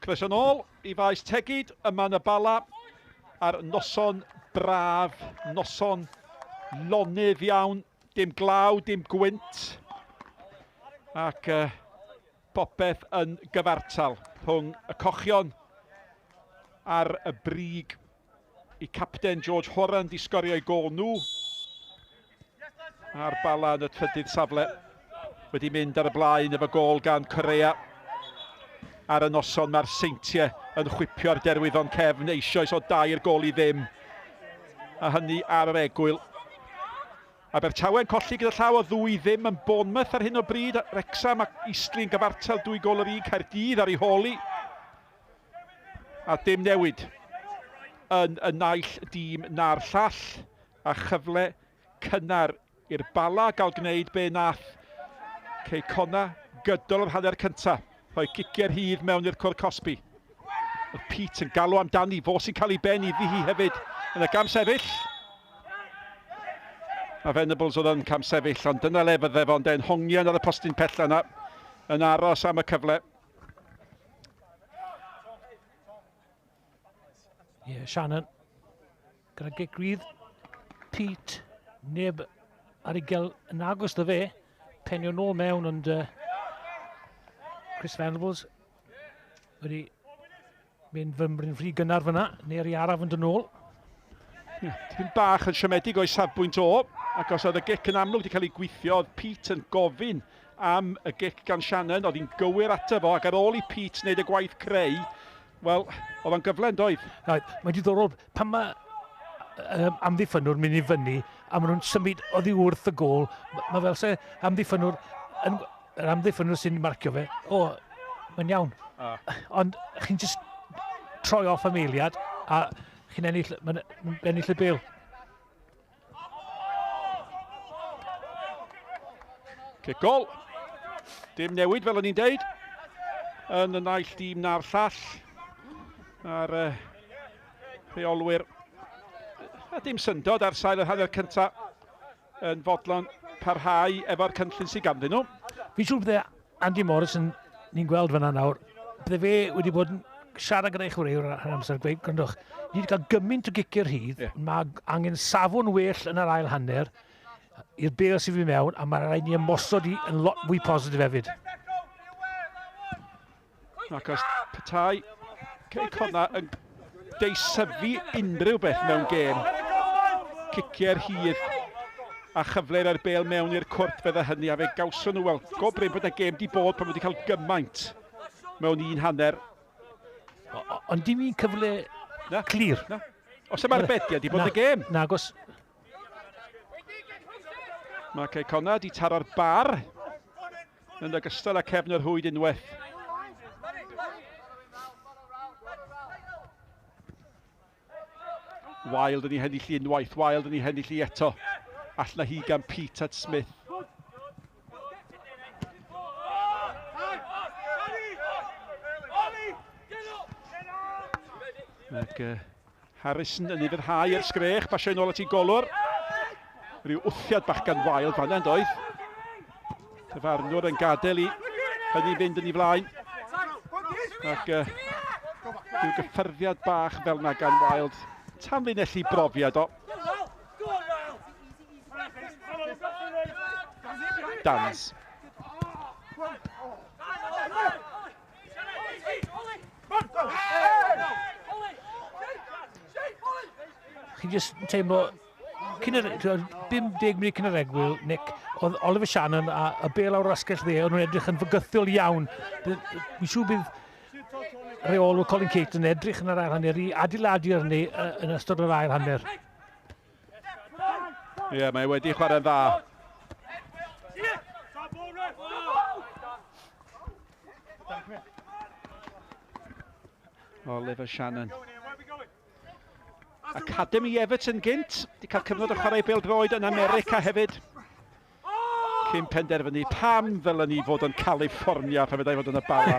Croeso nôl i faes Tegid yma yn y Bala ar noson braf, noson lonydd iawn, dim glaw, dim gwynt, ac popeth yn gyfartal rhwng y cochion ar y brig. I capten George Horan di sgorio ei gôl nhw, a'r Bala yn y trydydd safle wedi mynd ar y blaen efo gôl gan Corea. Ar y noson mae'r Seintiau yn chwipio'r derwyddon cefn eisoes o 3-0, a hynny ar yr egwyl. Abertawe'n colli gyda llaw o 2-0 yn Bournemouth ar hyn o bryd. Wrexham ac Eastleigh yn gyfartal 2-1, Caerdydd ar ei hôl hi. A dim newid yn y naill dîm na'r llall, a chyfle cynnar i'r Bala gael gwneud be nath Cei Connah gydol yr hanner cyntaf, rhoi giciau'r rhydd mewn i'r cwr cosbi. Oedd Pete yn galw amdani, fo sy'n cael ei ben iddi hi hefyd yn y gamsefyll. A Venables oedd yn camsefyll, ond dyna le fydde fo'n den hongian ar y postyn pella yna, yn aros am y cyfle. Ie, yeah, Shannon, gyda gic rydd, Pete, neb ar ei gael yn agos dy fe, penio nôl mewn, ond Chris Venables wedi mynd fymryn rhy gynnar fyna, neu rhy araf yn dod nôl. Yeah, tipyn bach yn siomedig o'i safbwynt o, ac os oedd y gic yn amlwg wedi cael ei gweithio, oedd Pete yn gofyn am y gic gan Shannon, oedd hi'n gywir ato fo, ac ar ôl i Pete wneud y gwaith creu, wel, oedd o'n gyfle yn doedd. Right, mae'n diddorol, pan mae amddiffynwr mynd i fyny, a maen nhw'n symud oddi wrth y gôl, mae fel se amddiffynwr, yr amddiffynwr sy'n marcio fe, o, mae'n iawn. Ond chi'n just troi off am eiliad, a chi'n ennill, mae'n ennill y bêl. Cic gol. Dim newid fel o'n i'n deud yn y naill dîm na'r llall. A'r rheolwyr, a dim syndod ar sail yr hanner cyntaf, yn fodlon parhau efo'r cynllun sydd ganddyn nhw. Fi'n siŵr bydde Andy Morrison, ni'n gweld fyna nawr, bydde fe wedi bod yn siarad gyda'i chwaraewr ar amser, gweud, gwrandwch, ni wedi cael gymaint o giciau rhydd, mae angen safon well yn yr ail hanner i'r bêl sydd fi mewn, a mae'n rhaid ni ymosod i yn lot mwy positif hefyd. Ac os petai Cei Connah yn deisyfu unrhyw beth mewn gêm, ciciau'r rhydd a chyfle i'r bêl mewn i'r cwrt fydde hynny, a fe gawson nhw, wel, go brin bod y gêm di bod pan wedi cael gymaint mewn un hanner. Ond dim un cyfle clir. Na. Os am arbediad di bod y gêm. Nagos. Mae Cei Connah di taro'r bar yn ogystal â cefn yr hwyd unwaith. Wild yn ei hennill i unwaith, Wild yn ei hennill i eto. Allan hi gan Pete at Smith. Ac Harrison yn ufuddhau i'r sgrech, basio yn ôl at ei golwr. Rhyw wthiad bach gan Wild fan'na yn doedd. Dyfarnwr yn gadael i hynny fynd yn ei flaen. Ac rhyw gyffyrddiad bach fel yna gan Wild. Tanlinellu brofiad o. Dans. Chi'n just teimlo, cyn yr, 50 munud cyn yr egwyl, Nick, oedd Oliver Shannon a y bêl awr asgell dde, o'n nhw'n edrych yn fygythiol iawn. Fi'n siŵr bydd rheolwr Colin Caton yn edrych yn yr ail hanner i adeiladu arni yn ystod yr ail hanner. Ie, yeah, mae wedi chwarae'n dda. Oliver Shannon. Academy Everton gynt, di cael cyfnod o chwarae bêl-droed yn America hefyd. Cyn penderfynu pam ddylen ni fod yn California pan fyddai fod yn y Bala.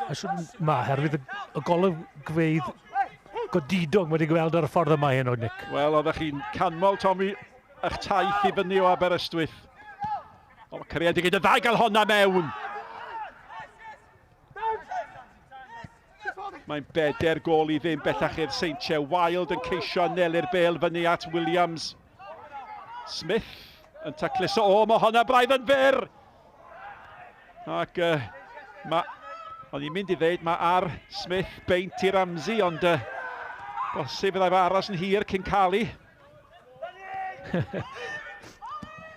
A siwr ma, herwydd y golygfeydd godidog wedi gweld ar y ffordd yma heno, Nick. Wel, oeddech chi'n canmol, Tommy, eich taith i fyny o Aberystwyth. O, mae Correa wedi gwneud y ddau gael honna mewn. Mae'n 4-0 bellach i'r Seintiau. Wild yn ceisio anelu'r bêl fyny at Williams. Smith yn tacluso. O, mae honna braidd yn fyr! Ac mae... O'n i'n mynd i ddeud, mae ar Smith beint i Ramsey, ond bosib fyddai fe aros yn hir cyn cael ei.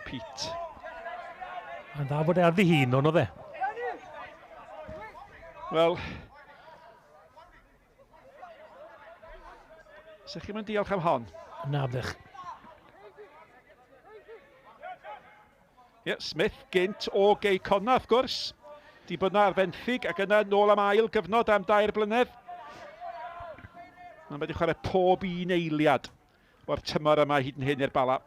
Pete. Mae'n dda bod e ar ddi hun, ond oedd e? Wel... Sech chi'n mynd diolch am hon? Na, byddech. Ie, yeah, Smith gynt o Gei Connah, wrth gwrs. Di bod na ar fenthyg ac yna nôl am ail gyfnod am 2 blynedd. Mae'n wedi chwarae pob un eiliad o'r tymor yma hyd yn hyn i'r Bala.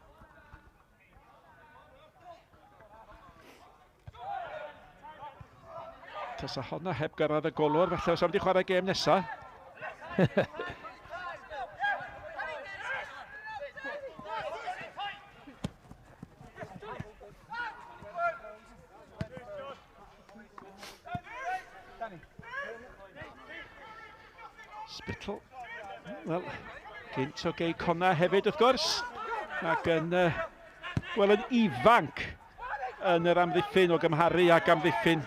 Tasa honna heb gyrraedd y golwr, felly os am wedi chwarae gêm nesaf. Spittle. Wel, gynt o Gei Connah hefyd, wrth gwrs. Ac yn, wel, yn ifanc yn yr amddiffyn o gymharu ac amddiffyn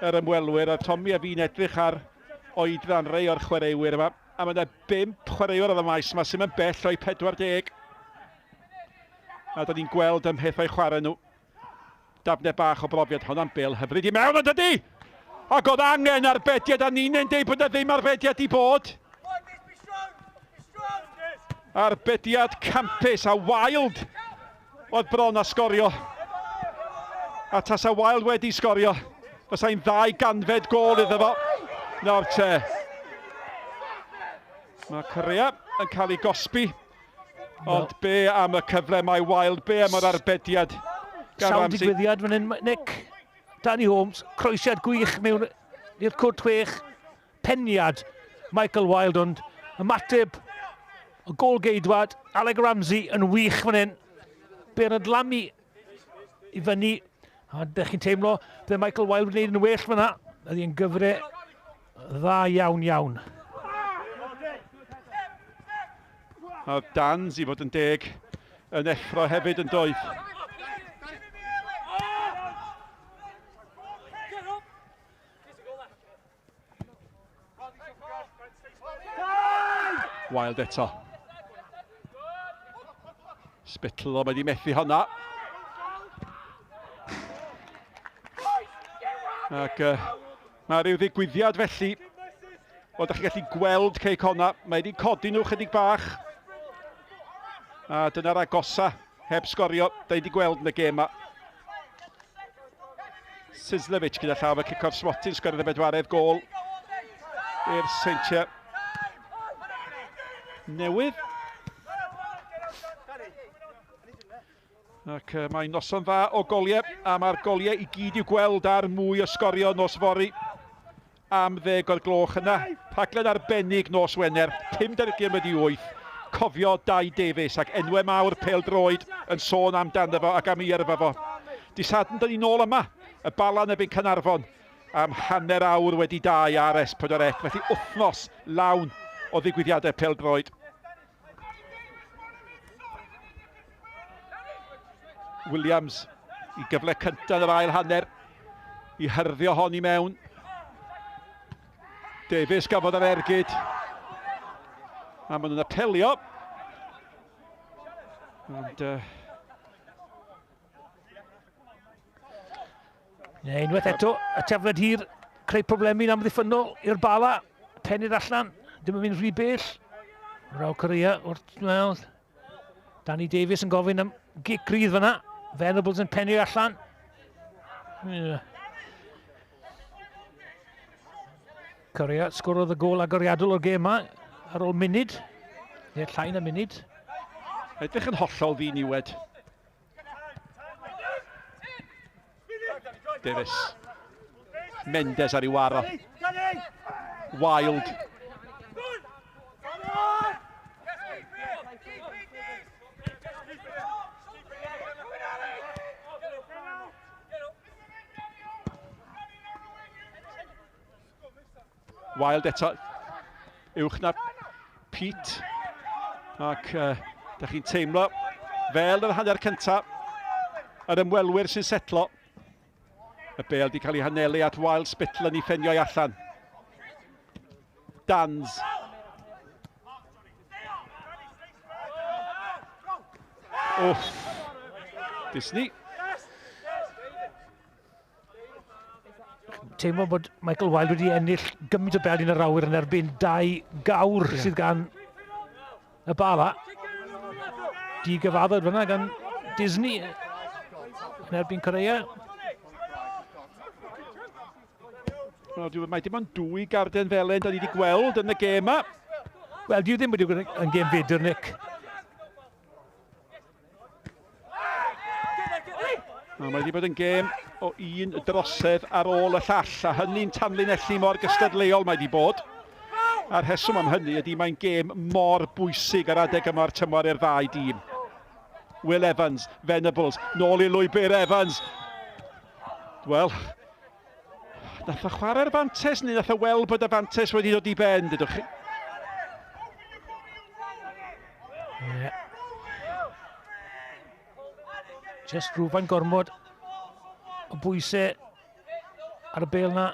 yr ymwelwyr. A Tommy a fi'n edrych ar oedran rei o'r chwaraewyr yma. A mae yna 5 chwaraewr ar y maes yma sy'n mynd bell o'i 40. A da ni'n gweld ym mhethau chwarae nhw. Dafne bach o brofiad honna'n bêl hyfryd i mewn, ond ydy! Ac oedd angen arbediad, a ni'n deud bod yna ddim arbediad i bod. Arbediad campus a Wild oedd bron a sgorio. A tasa Wild wedi sgorio, fasai'n 200fed gôl iddo fo. Nawr te. Mae Correa yn cael ei gosbi. Ond be am y cyfle mae Wild, be am yr arbediad gan Sawl Ramsey? Digwyddiad fan hyn, Nick. Danny Holmes, croesiad gwych mewn i'r cwrt 6, peniad Michael Wild, ond ymateb y gôl-geidwad Alec Ramsey yn wych fan hyn. Bernard Lamu i fyny, a ydych chi'n teimlo bydde Michael Wild wedi gwneud yn well fyna. Ydy yn gyfre dda iawn iawn. A Dans, i fod yn deg, yn effro hefyd yn doedd. Wild eto. Spittle, o, mae wedi methu honna. Ac mae rhyw ddigwyddiad felly. O, da chi'n gallu gweld Cei Connah. Mae wedi codi nhw chydig bach. A dyna'r agosa heb sgorio. Da ni wedi gweld yn y gêm yma. Sislevic gyda llaw y cico'r smotyn, sgoriodd y bedwaredd gôl i'r Seintiau Newydd. Ac mae noson dda o goliau, a mae'r goliau i gyd i'w gweld ar mwy o sgorio nos fory am 10 o'r gloch yna. Rhaglen arbennig nos Wener, 7:50. Cofio Dai Davies ac enwau mawr pêl-droed yn sôn amdano fo ac am ei yrfa fo. Dydd Sadwrn, dyn ni nôl yma, y Bala yn erbyn Caernarfon am 2:30 ar S4C, felly wythnos lawn o ddigwyddiadau pêl-droed. Williams i gyfle cyntaf yn yr ail hanner i hyrddio hon i mewn. Davies gafodd yr ergyd. A maen nhw'n apelio. Ond... Ne, unwaith eto, y tafled hir, creu problemau'n amddiffynnol i'r Bala. Penir allan, dim yn mynd rhy bell. Raw Correa wrth, wel, Danny Davies yn gofyn am gic rydd fyna. Venables yn pennu allan. Yeah. Correa sgorodd y gôl agoriadol o'r gêm yma ar ôl munud, neu llai na munud. Edrych yn hollol ddiniwed. Davies. Mendes ar ei waro. Wild. Wild eto uwch na Pete. Ac da chi'n teimlo fel yr hanner cyntaf, yr ymwelwyr sy'n setlo. Y bel di cael ei hanelu at Wild Spittle yn ei ffenio allan. Dans. Wff. Disney. Teimlo bod Michael Wilde wedi ennill gymaint o bel yn yr awyr yn erbyn dau gawr yeah. sydd gan y Bala. Di gyfaddod fyna gan Disney yn erbyn Korea. Wel, mae dim ond dwy garden felen da ni wedi gweld yn y gêm yma. Wel, dwi ddim wedi gweld yn gêm fedr, Nick. No, mae wedi bod yn gêm o un drosedd ar ôl y llall, a hynny'n tanlinellu mor gystadleuol mae wedi bod. A'r rheswm am hynny ydy mae'n gêm mor bwysig ar adeg yma'r tymor i'r ddau dîm. Will Evans, Venables, nôl i lwybr Evans. Wel, nath o chwarae'r fantes neu nath o weld bod y fantes wedi dod i ben, dydwch chi? Yeah. Just rhywfaint gormod o bwysau ar y bel na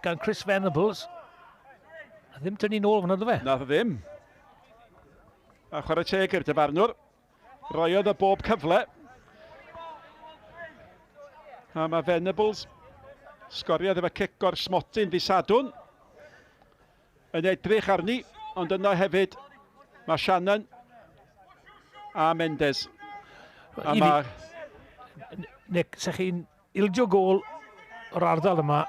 gan Chris Venables. A ddim tynnu nôl fyna, do fe? Nath o ddim. A chwarae teg i'r dyfarnwr. Roiodd y bob cyfle. A mae Venables sgoriodd efo cic o'r smotyn ddi Sadwn. Yn edrych arni, ond yna hefyd mae Shannon a Mendes. A mae... Nick, sech chi'n ildio gôl o'r ardal yma,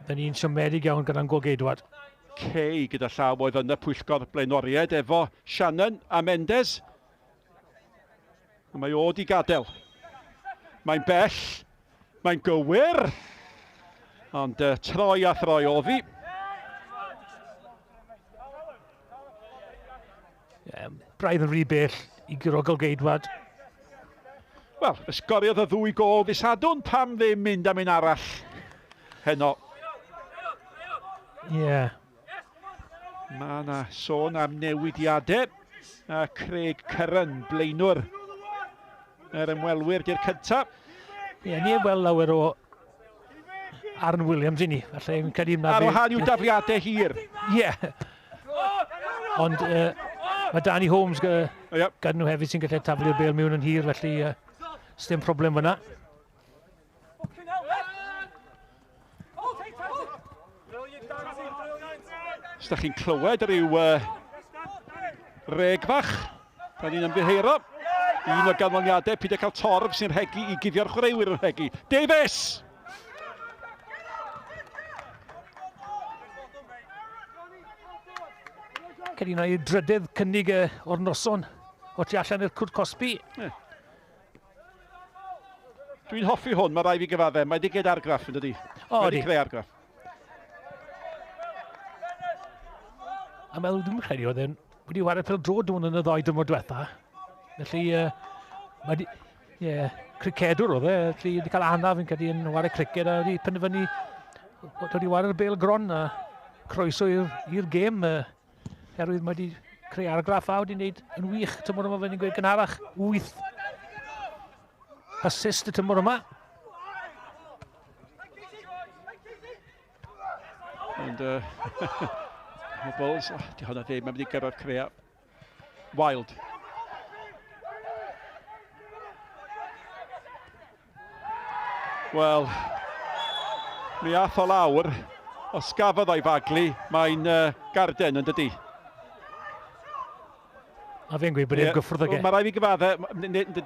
dyn ni'n siomedig iawn gyda'n golgeidwad. Kay gyda llaw oedd yn y pwyllgor blaenoriaid efo Shannon a Mendes. A mae o di gadael. Mae'n bell, mae'n gywir, ond uh, troi a throi oddi. Yeah, braidd yn rhy bell i guro golgeidwad. Wel, ysgoriodd y ddwy gol ddi Sadwrn, pam ddim mynd am un arall heno? Ie. Yeah. Mae yna sôn am newidiadau. A Craig Curran, blaenwr yr ymwelwyr di'r cyntaf. Ie, yeah, ni heb weld lawer o Aaron Williams i ni. Falle fi'n credu na... Ar wahân i'w dafliadau hir. Ie. Yeah. Ond uh, mae Danny Holmes gyda yep. nhw hefyd sy'n gallu taflu'r bel mewn yn hir, felly uh, sdim problem fyna. Os da chi'n clywed rhyw uh, reg fach, da ni'n ymddiheuro. Un o ganlyniadau, peidio cael torf sy'n rhegi i guddio'r chwaraewyr yn rhegi. Davies! Cedi na i drydydd cynnig o'r noson o tu allan i'r cwrt cosbi. Yeah. Dwi'n hoffi hwn, mae rai fi gyfadde. Mae wedi gwneud argraff yn dydi? O, Mae wedi creu argraff. A meddwl, dwi'n credu oedd e'n wedi wario pel dro dwi'n yn y ddoi dymor diwetha. Felly, uh, mae di, yeah, cricedwr oedd e, felly wedi cael anaf yn credu yn wario criced a wedi penderfynu dod i wario'r bel gron a croeso i'r gêm. Uh, herwydd mae wedi creu argraff a wedi wneud yn wych tymor yma, fel ni'n gweud gynharach, 8 assist y tymor yma. Ond uh, Bulls, oh, di hwnna ddim, mae'n mynd i gyrraedd Crea. Wild. Wel, mi ath o lawr. Os gafodd o'i faglu, mae'n uh, garden yn dydy. A fe'n gweud bod e'n gyffwrdd ag e. Mae rai fi gyfadde,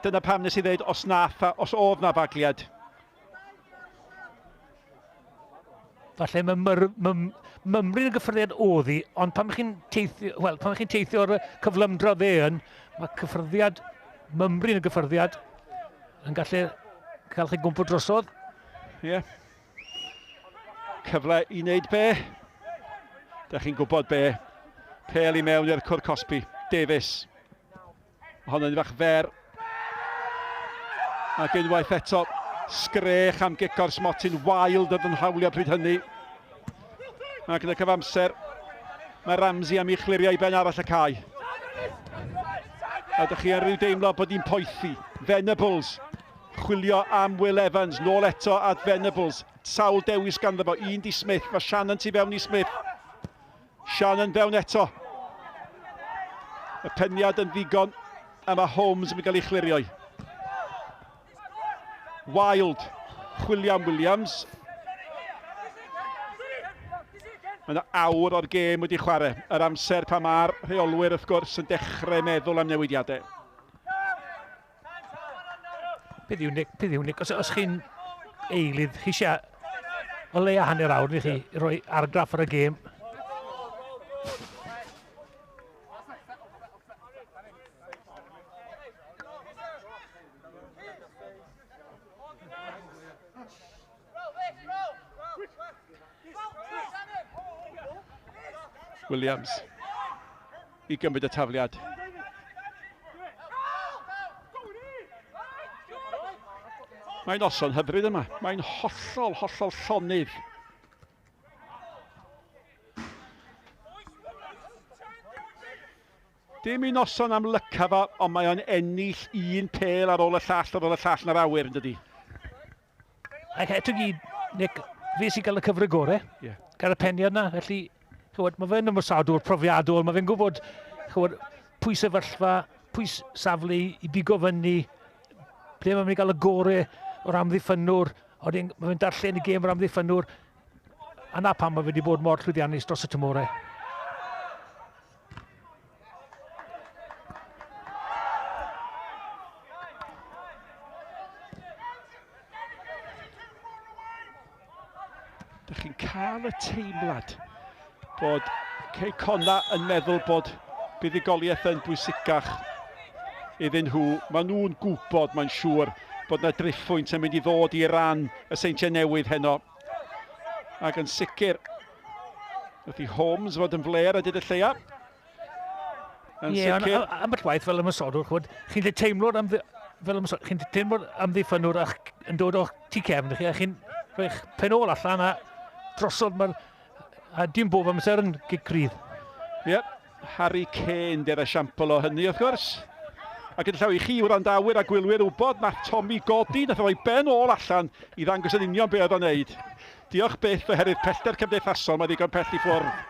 dyna pam nes i ddweud os nath, os oedd na fagliad. Falle mae myr, my, mymryn y gyffyrddiad oedd hi, ond pan chi'n teithio, wel, pan chi'n teithio o'r cyflymdra dde yn, mae cyffyrddiad, mymryn y gyffyrddiad yn gallu cael chi gwmpo drosodd. Ie. Yeah. Cyfle i wneud be? Da chi'n gwybod be. Pel i mewn i'r cwr cosbi. Davies. Honno'n fach fer. Ac unwaith eto, sgrech am gic o'r smotyn. Wild oedd yn hawlio pryd hynny. Ac yn y cyfamser, mae Ramsey am ei chlirio i ben arall y cae. A ydych chi yn rhyw deimlo bod hi'n poethi. Venables, chwilio am Will Evans, nôl eto at Venables. Sawl dewis ganddo fo, un di Smith, mae Shannon tu fewn i Smith. Shannon fewn eto. Y peniad yn ddigon, a mae Holmes yn cael ei chlirio. Wild, chwilio am Williams. Mae yna awr o'r gêm wedi chwarae. Yr amser pan mae'r rheolwyr, wrth gwrs, yn dechrau meddwl am newidiadau. Beth yw Nick? Beth yw Nick? Os, os chi'n eilydd, chi eisiau o leia hanner awr i chi yeah. roi argraff ar y gêm. Williams i gymryd y tafliad. Mae'n noson hyfryd yma. Mae'n hollol, hollol llonydd. Dim un noson am lyca fo, ond mae o'n ennill un pêl ar ôl y llall ar ôl y llall yn yr awyr, yn dydi? Ac eto gyd, Nick, fe sy'n cael y cyfre gorau. Yeah. Gael y peniad na, felly, chywod, mae fe'n ymwysodwr profiadol, mae fe'n gwybod, chywod, pwy sefyllfa, pwy safle i bigo fyny, ble mae'n mynd i gael y gorau o'r amddiffynnwr, ond mae fe'n darllen y gêm o'r amddiffynnwr, a na pam mae fe wedi bod mor llwyddiannus dros y tymorau. Dych chi'n cael y teimlad bod Cei Connah yn meddwl bod buddugoliaeth yn bwysicach iddyn nhw. Maen nhw'n gwybod, mae'n siŵr, bod yna driffwynt yn mynd i ddod i ran y Seintiau Newydd heno. Ac yn sicr, Wrth i Holmes fod yn fler a dyd y lleia. Yn yeah, sicr. Ambell waith fel ymosodwr, chwyd, chi'n teimlo'r am, fel ymosodwr, chi'n teimlo'r amddiffynwr a'ch yn dod o'ch tu cefn chi, a chi'n rhoi'ch pen ôl allan a drosodd mae'r... A dim bob amser yn gic cryf. Ie, yep. Harry Kane dy'r esiampl o hynny, wrth gwrs. A gyda llaw i chi wrandawyr a gwylwyr wybod, nath Tommy godi, nath o roi ben ôl allan i ddangos yn union be oedd o'n neud. Diolch byth oherwydd pellter cymdeithasol, mae ddigon pell i ffwrdd.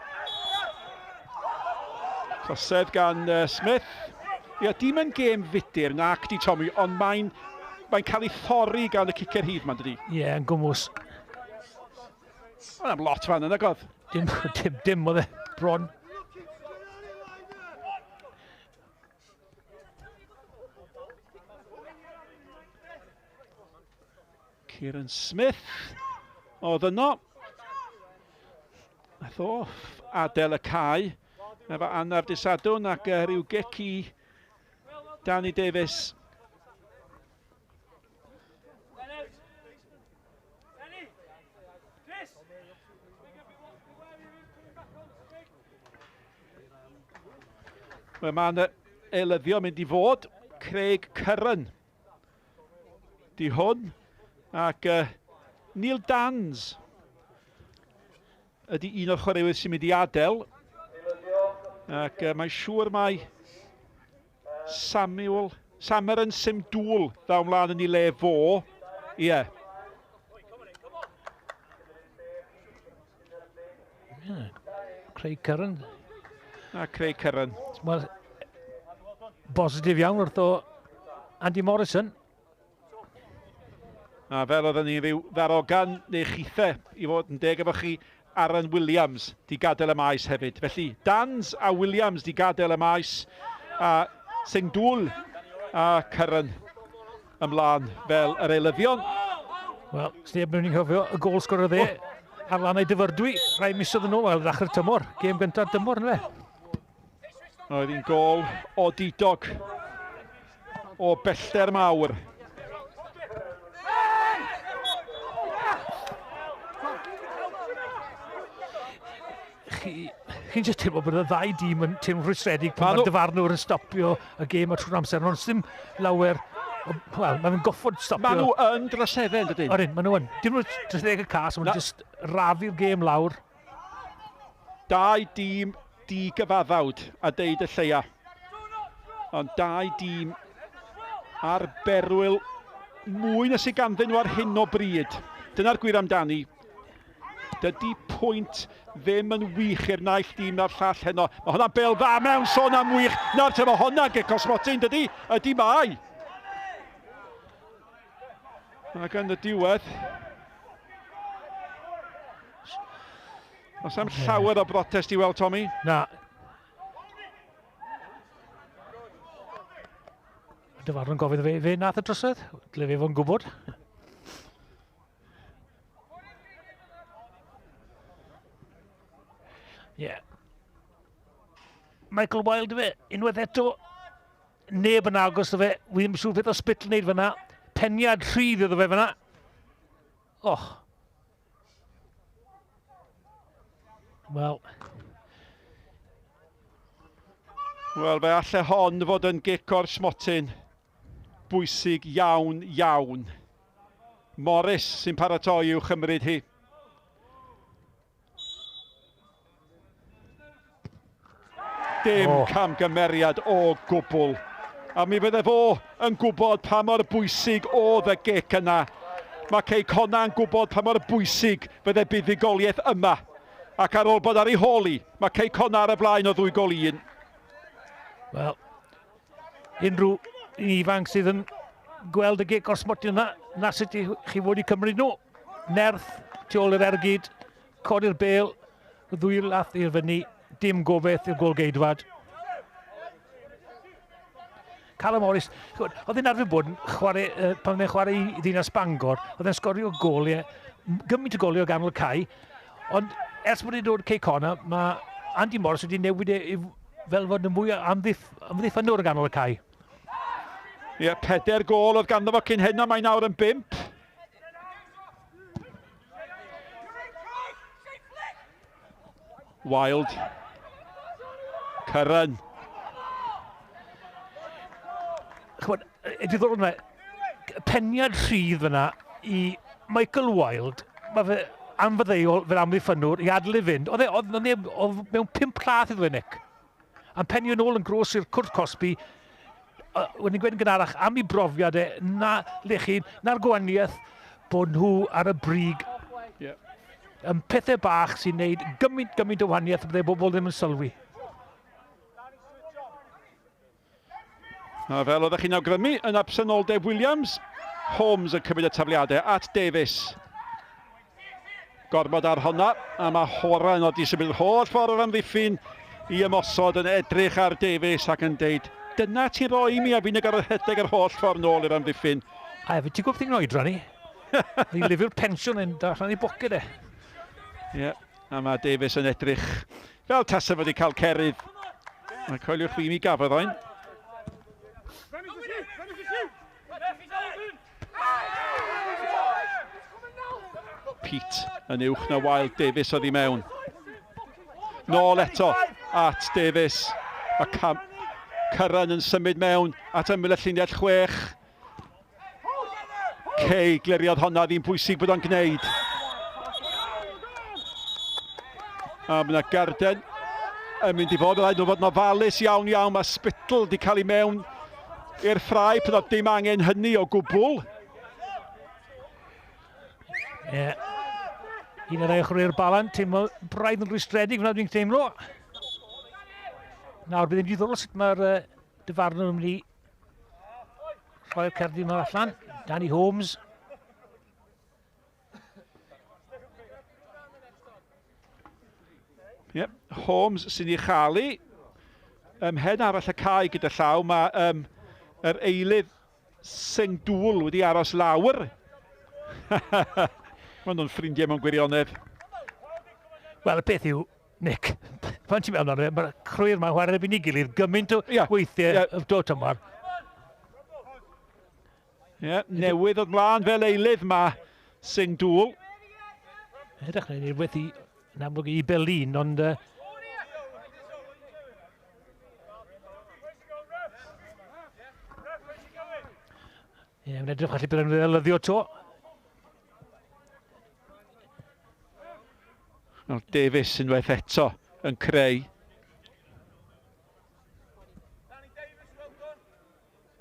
Trosedd gan uh, Smith. Ia, dim yn gêm fudur nac di Tommy, ond mae'n mae cael ei thorri gan y cicer hyd ma'n dydi? Ie, yeah, yn gwmws. Mae'n am lot fan yna, god. Dim, dim, dim oedd e, bron. Kieran Smith oedd yno. Nath o adael y cae efo anaf disadwn ac rhyw gic i Danny Davies. Mae ma'n eilyddio mynd i fod Craig Curran. Di hwn ac uh, Neil Dans ydy un o'r chwaraewyr sy'n mynd i adael. Ac uh, mae'n siŵr mai Samuel, Samaran Simdŵl ddaw mlaen yn ei le fo. Ie. Yeah. Yeah. Craig Curran. A Craig Curran. Wel, bositif iawn wrth o Andy Morrison. A fel oedden ni rhyw ddarogan neu chithe i fod yn deg efo chi, Aaron Williams di gadael y maes hefyd. Felly, Dans a Williams di gadael y maes, a Sengdŵl a Curran ymlaen fel yr eilyddion. Wel, sneb yn mynd i cofio y gol sgorodd e oh. ar lannau Dyfrdwy, rhai misoedd yn ôl, wel, ddechrau'r tymor, gêm gyntaf dymor, yna fe. Oedd hi'n gol o didog o bellter mawr. Chi, chi'n just teimlo bod y ddau dîm yn teimlo'n rhwystredig pan mae'r dyfarnwr yn stopio y gêm a trwy'r amser. Ond dim lawer Wel, mae'n goffod stopio. Maen nhw yn droseddau, yn dydyn? Odyn, maen nhw yn. Dim nhw'n droseddau y cas, maen nhw'n just rafu'r gêm lawr. Dau dîm di-gyfaddawd a deud y lleia. Ond dau dîm ar berwyl mwy na sydd ganddyn nhw ar hyn o bryd. Dyna'r gwir amdani. Dydy pwynt ddim yn wych i'r naill dîm na'r llall heno. Mae hwnna'n bel dda mewn sôn am wych. Nawr te mae hwnna'n gic o smotyn, dydy? Ydy mae. Ac yn y diwedd... Os am llawer o brotest i weld, Tommy. Na. Dyfarn yn gofyn fe, fe nath y drosedd? Dyle fe fod yn gwybod. Ie. Yeah. Michael Wilde fe, unwaith eto, neb yn agos o fe, wi ddim siŵr beth o spitl wneud fyna. Peniad rhydd iddo fe fyna. Och. Wel. Wel, fe alle hon fod yn gic o'r smotyn. Bwysig iawn, iawn. Morris sy'n paratoi i'w chymryd hi. Dim oh. camgymeriad o gwbl. A mi fydde fo yn gwybod pa mor bwysig oedd y gic yna. Mae Cei Connah yn gwybod pa mor bwysig fydde buddugoliaeth yma. Ac ar ôl bod ar ei hôl hi, mae Cei Connah ar y blaen o ddwy gol i un. Wel, unrhyw un ifanc sydd yn gweld y gic o'r smotyn yna, na sut i chi fod i cymryd nhw. Nerth tu ôl i'r ergyd, codi'r bel, y ddwy lath i'r fyny, dim gobeith i'r golgeidwad. Callum Morris, oedd e'n arfer bod yn chwarae, pan oedd e'n chwarae i Ddinas Bangor, oedd e'n sgorio goliau, gymaint o goliau o ganol y cae, ond ers bod e'n dod Cei Connah, mae Andy Morris wedi newid e i fel fod yn mwy amddiff, amddiffynnwr o ganol y cae. Ie, yeah, peder gol oedd ganddo fo cyn heno, mae nawr yn bump. Wild. Curran. Chymod, y diddorol yna, peniad rhydd fyna i Michael Wilde, mae fe anfaddeuol fel amddiffynnwr i adael i fynd. Oedd e, oedd, oedd, oedd mewn pump llath iddo fe, Nick. A'n penio nôl yn gros i'r cwrt cosbi, wedi gweud yn gynharach am ei brofiad e, na le chi, na'r gwahaniaeth bod nhw ar y brig. Yeah. Yn pethau bach sy'n neud gymaint, gymaint o wahaniaeth byddai bobl ddim yn sylwi. A fel oeddech chi'n awgrymu, yn absenoldeb Williams, Holmes yn cymryd y tafliadau at Davies. Gormod ar honna, a mae Horan wedi symud yr holl ffordd o'r amddiffyn i ymosod yn edrych ar Davies ac yn deud, dyna ti'n rhoi i mi a fi'n y gorfod rhedeg yr holl ffordd nôl i'r amddiffyn. A hefyd, ti'n gwybod beth i'n oedran i? Ni'n lyfio'r pensiwn yn dod allan i boced e. Ie, yeah, a mae Davies yn edrych fel tasa wedi cael cerydd. Mae coeliwch fi mi gafodd o'n. Pete yn uwch na Wild Davies oedd i mewn. Nôl eto at Davies. Mae Cam Curran yn symud mewn at ymyl y llinell chwech. Cei gliriodd honna, ddim pwysig bod o'n gwneud. A mae yna garden yn mynd i fod, rhaid nhw fod yn ofalus iawn iawn. Mae Spittle wedi cael ei mewn i'r ffrau pan oedd dim angen hynny o gwbl. Ie. Yeah. Un o'r ochr i'r balan, teimlo braidd yn rwystredig fyna dwi'n teimlo. Nawr, bydd yn diddorol sut mae'r uh, dyfarnwr yn mynd i rhoi'r cerdyn yma allan. Danny Holmes. Yep, Holmes sy'n ei chael Ymhen arall y cae gyda llaw, mae um, yr eilydd Sengdŵl wedi aros lawr. Maen nhw'n ffrindiau mewn gwirionedd. Wel, y peth yw, Nick, pan ti'n meddwl amdano fe, mae'r crwyr ma'n chwarae erbyn ei gilydd gymaint o yeah. weithiau yeah. y dod tymor. Ie, yeah, newydd oedd mlaen fel eilydd mae Singh Dŵl. Edrych yn rhywbeth i, yn amlwg i Berlin, ond... Ie, yeah, mae'n edrych falle bydd yn ddefnyddio to. Nawr Davies unwaith eto yn creu.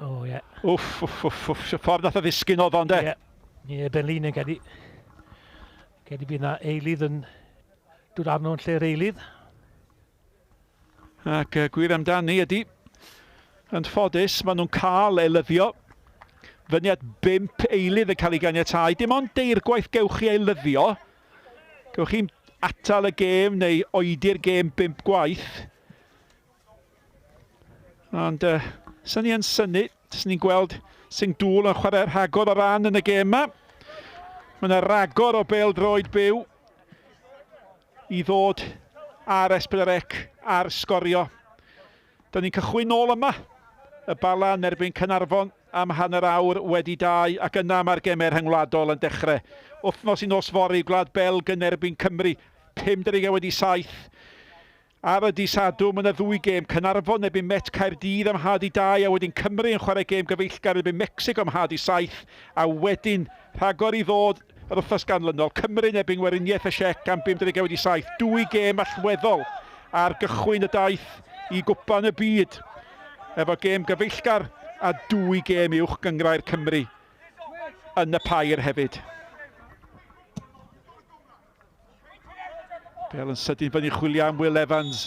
O, oh, ie. Yeah. Wff, wff, wff, wff. Ffordd nath o ddisgyn oedd o'n de. Ie, yeah. Berlin yn gedi. Gedi bydd na eilydd yn dod arno yn lle'r eilydd. Ac gwir amdani ydy, yn ffodus, maen nhw'n cael eilyddio. Fyny at 5 eilydd yn cael ei ganiatáu. Dim ond deirgwaith gewch chi eilyddio. Gewch chi'n atal y gêm neu oedi'r gêm 5 gwaith. Ond sy'n ni yn synnu, sy'n ni'n gweld Singh Dŵl yn chwarae rhagor o ran yn y gêm yma. Mae yna ragor o bêl-droed byw i ddod ar S4C ar Sgorio. Da ni'n cychwyn nôl yma. Y Bala yn erbyn Caernarfon am 2:30 ac yna mae'r gemau rhyngwladol yn dechrau. Wythnos i nos fory, Gwlad Belg yn erbyn Cymru, 7:50. Ar y dydd Sadwrn, mae yna ddwy gêm. Caernarfon erbyn Met Caerdydd am 2:30 a wedyn Cymru yn chwarae gêm gyfeillgar erbyn Mexico am 6:30 a wedyn rhagor i ddod yr wythnos ganlynol. Cymru yn erbyn Weriniaeth y Siec am 7:50. Dwy gêm allweddol ar gychwyn y daith i Gwpan y Byd efo gêm gyfeillgar a dwy gêm uwch gynghrair Cymru yn y pair hefyd. Bel yn sydyn fyny chwilio am Will Evans.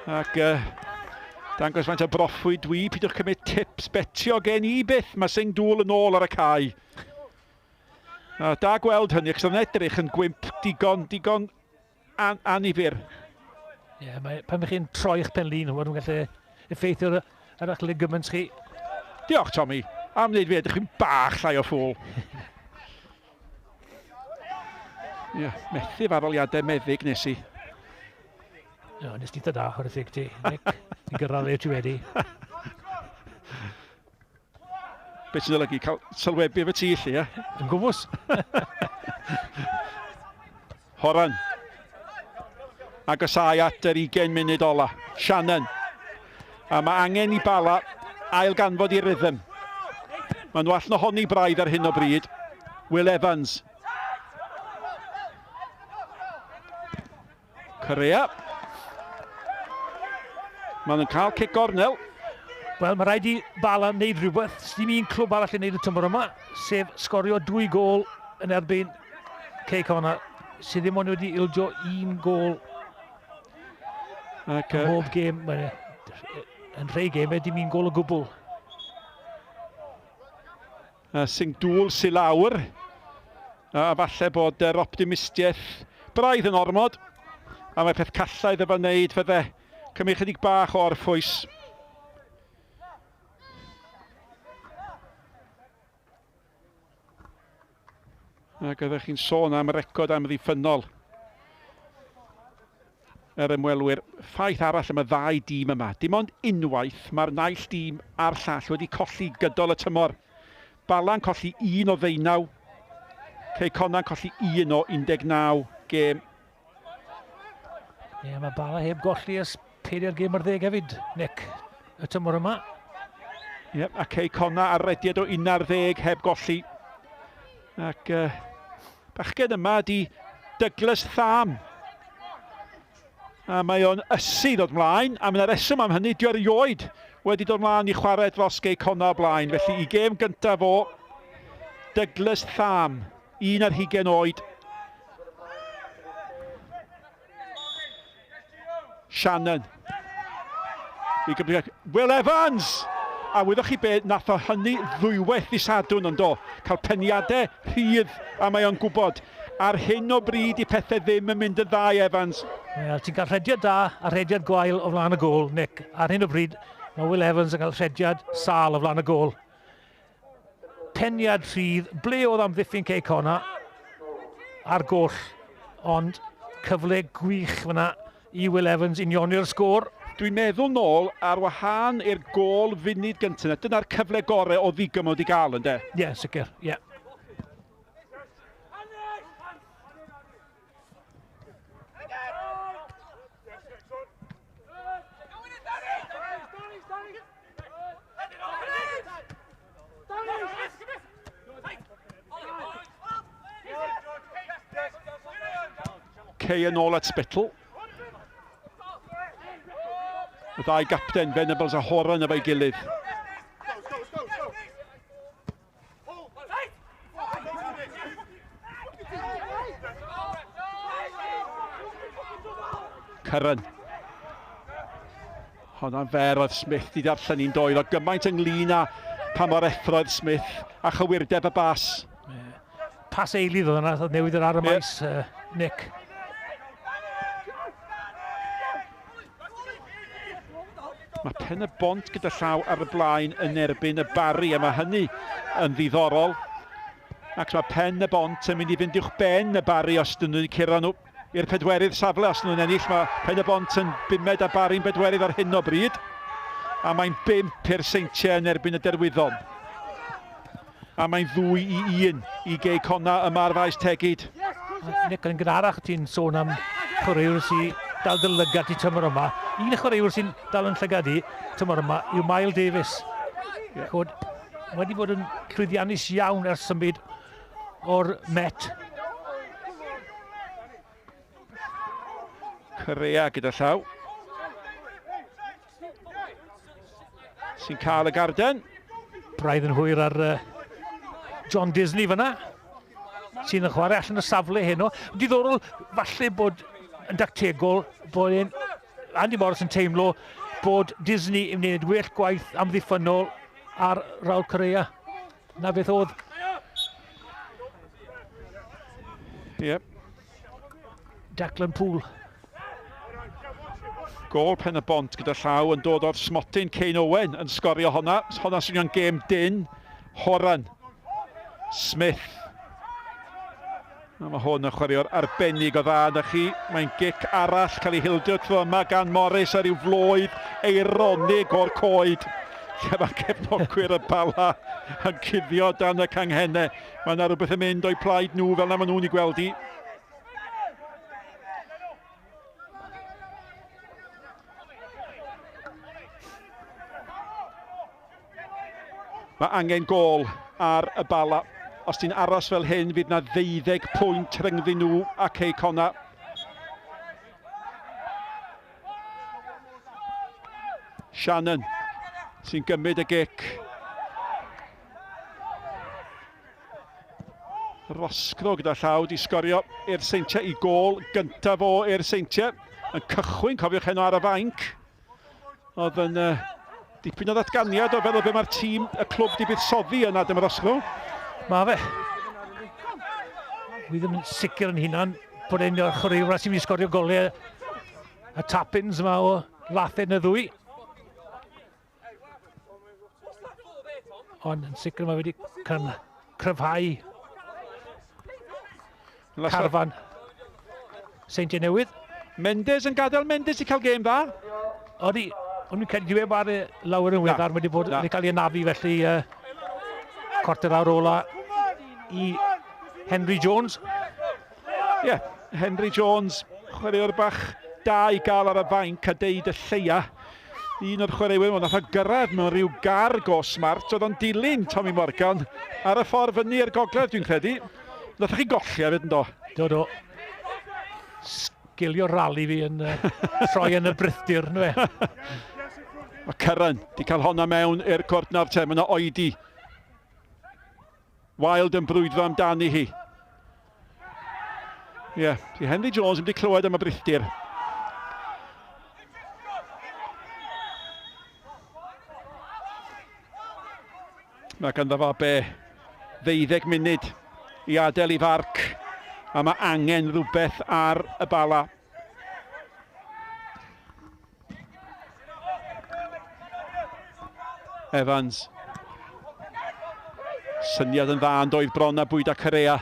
Ac dangos faint o broffwyd dwi, pidwch cymryd tips betio gen i byth, mae Singh Dŵl yn ôl ar y cae. Da gweld hynny, achos oedd yn edrych yn gwymp digon anifyr. Ie, yeah, pan ych chi'n troi'ch pen-lin, mae'n gallu effeithio ar eich ligaments chi. Diolch, Tommy. Am wneud fi edrych yn bach llai o ffŵl. Ie, yeah, methu faroliadau meddyg nes i. No, nes ti da, o'r thig ti, Nick. Ti'n gyrraedd le ti wedi. Beth sy'n olygu cael sylwebu efo ti, lle, ie? Yn gwmws. Horan. Agosau at yr 20 munud ola. Shannon. A mae angen i Bala ail ganfod i rhythm. Maen nhw allan ohoni braidd ar hyn o bryd. Will Evans. Correa. Maen nhw'n cael cic gornel. Wel, mae rhaid i Bala wneud rhywbeth. Dim un clwb arall yn wneud y tymor yma, sef sgorio 2 gôl yn erbyn Cei Connah, sydd ddim ond wedi ildio 1 gôl. Ac, ym mhob gêm, yn rhai gemau, dim un gôl o gwbl. Singh Dŵl sy'n lawr. A falle bod yr optimistiaeth braidd yn ormod. A mae peth callaidd efo wneud fydde cymryd chydig bach o orffwys. Ac oeddech chi'n sôn am record amddiffynnol yr ymwelwyr. Ffaith arall am y ddau dîm yma. Dim ond unwaith mae'r naill dîm a'r llall wedi colli gydol y tymor. Bala'n colli 1 o 19. Cei Connah'n colli 1 o 19 gêm. Ie, mae Bala heb golli ers 4 gêm ar 10 hefyd, Nick, y tymor yma. Ie, a Cei Connah ar rediad o 11 heb golli. Ac bachgen yma ydi Douglas Tham. A mae o'n ysu ddod mlaen, a mae yna reswm am hynny, dio erioed wedi dod mlaen i chwarae dros Gei Connah o blaen. Felly i gêm gyntaf o Douglas Tham, 21 oed. Shannon. I Gymru. Will Evans! A wyddoch chi be, nath o hynny ddwywaith ddydd Sadwrn yn do. Cael peniadau rhydd, a mae o'n gwybod. Ar hyn o bryd i pethau ddim yn mynd yn dda i Evans. Wel, ti'n cael rhediad da a rhediad gwael o flaen y gôl, Nick. Ar hyn o bryd, mae Will Evans yn cael rhediad sâl o flaen y gôl. Peniad rhydd, ble oedd amddiffyn Cei Connah ar goll, ond cyfle gwych fyna i Will Evans unioni'r sgôr. Dwi'n meddwl nôl ar wahân i'r gôl funud gyntaf yna. Dyna'r cyfle gorau o ddigymod wedi gael, ynddo? Ie, yeah, sicr, ie. Yeah. McKay yn ôl at Spittle. Y ddau gapten, Venables a Horan efo'i gilydd. Curran. Honna'n fer oedd Smith di darllen i'n doedd o gymaint ynglyn â pa mor effro oedd Smith a chywirdeb y bas. Pas eilydd oedd yna, oedd newid yr ar y maes, Nick. Mae Pen y Bont gyda llaw ar y blaen yn erbyn y Barri, a mae hynny yn ddiddorol. Ac mae Pen y Bont yn mynd i fynd uwch ben y Barri os dyn nhw'n curo nhw i'r pedwerydd safle. Os nhw'n ennill, mae Pen y Bont yn bumed a Barri'n bedwerydd ar hyn o bryd. A mae'n 5 i'r Seintiau yn erbyn y Derwyddon. A mae'n 2-1 i Gei Connah yma ar faes Tegid. Nick, yn gynharach ti'n sôn am chwaraewr sy'n dal dy lygad i tymor yma. Un chwaraewr sy'n dal yn llygad i tymor yma yw Miles Davis. Yeah. Chod, wedi bod yn llwyddiannus iawn ers symud o'r Met. Correa gyda llaw. Sy'n cael y garden. Braidd yn hwyr ar John Disney fyna, sy'n yn chwarae allan y safle heno. Diddorol falle bod yn dactegol bod Andy Morris yn teimlo bod Disney yn gwneud well gwaith amddiffynnol ar Raul Correa. Na beth oedd. Yep. Declan Poole. Gôl Pen y Bont gyda llaw yn dod o'r smotyn. Kane Owen yn sgorio honna. Honna swnio'n gêm dyn. Horan. Smith. A mae hwn yn chwaraewr arbennig o dda yna chi. Mae'n gic arall cael ei hildio tro yma gan Morris ar ryw floedd eironig o'r coed. Lle mae cefnogwyr y Bala yn cuddio dan y canghennau. Mae yna rhywbeth yn mynd o'i plaid nhw fel na maen nhw'n ei gweld i. Mae angen gôl ar y Bala. Os ti'n aros fel hyn, fydd na 12 pwynt rhyngddyn nhw a Cei Connah. Shannon sy'n gymryd y gic. Roscro gyda llaw di sgorio i'r Seintiau i gôl gyntaf o i'r Seintiau. Yn cychwyn, cofiwch heno ar y fainc. Oedd yn dipyn o ddatganiad o feddwl be mae'r tîm, y clwb di buddsoddi yn Adam Roscro. Mae fe. Wi ddim yn sicr yn hunan bod e'n o'r chwaraewr sy'n mynd i sgorio golau y tap-ins yma o lathen y ddwy. Ond yn sicr mae wedi cryfhau carfan Seintiau Newydd. Mendes yn gadael, Mendes i cael gêm dda. Odi, o'n i'n credu dwi ar lawer yn weddar, wedi bod wedi cael ei anafu felly cwarter awr ola i Henry Jones. Ie, yeah, Henry Jones, chwaraewr bach da i gael ar y fainc a deud y lleia. Un o'r chwaraewyr nath o gyrraedd mewn rhyw gar go smart, oedd o'n dilyn Tommy Morgan ar y ffordd fyny i'r gogledd, dwi'n credu. Nath chi golli hefyd, yndo? Do, do. Sgilio rali fi yn troi yn y brithdir, nhw e. Mae Curran di cael honna mewn i'r cwrt nawr te, mae yna oedi. Wild yn brwydro amdani hi. Ie, yeah, di Henry Jones wedi clywed am y brithdir. Mae ganddo fo be 12 munud i adael i farc, a mae angen rhywbeth ar y Bala. Evans. Syniad yn dda yn doedd bron a bwyd a Correa.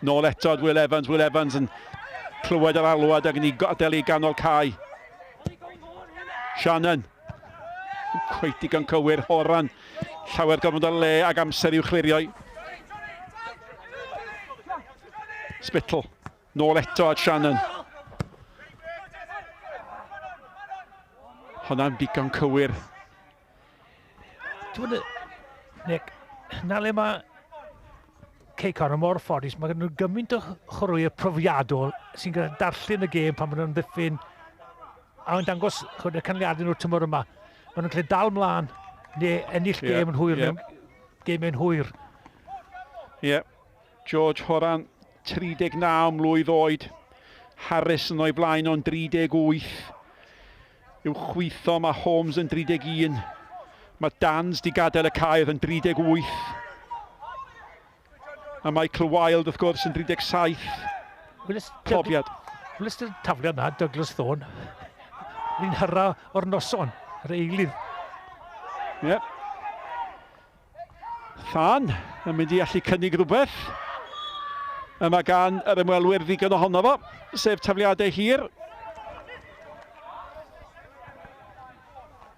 Nôl eto Will Evans, Will Evans yn clywed yr alwad ac yn ei gadael i ganol cae. Shannon. Cweit digon cywir, Horan. Llawer gormod o le ag amser i'w chlirio. Spittle. Nôl eto at Shannon. Honna'n digon cywir. Ti'n gwybod, Nick, na le mae Cei Connah mor ffodus, mae gen nhw gymaint o chwaraewyr profiadol sy'n gyda darllen y gêm pan maen nhw'n ddiffyn a yn dangos chwyd, y canlyniadau nhw'r tymor yma. Maen nhw'n cael dal mlaen neu ennill gêm yn hwyr, yeah. gêm yn hwyr. Ie. Yeah. George Horan, 39 mlwydd oed. Harris yn o'i flaen o'n 38. I'w chwitho mae Holmes yn 31. Mae Dans di gadael y cae oedd yn 38. A Michael Wilde wrth gwrs yn 37. Profiad. Welys ti'r tafliad na, Douglas Thorne? Ni'n hyra o'r noson, yr eilydd. Ie. Yep. Than yn mynd i allu cynnig rhywbeth. Yma gan yr ymwelwyr ddigon ohono fo, sef tafliadau hir.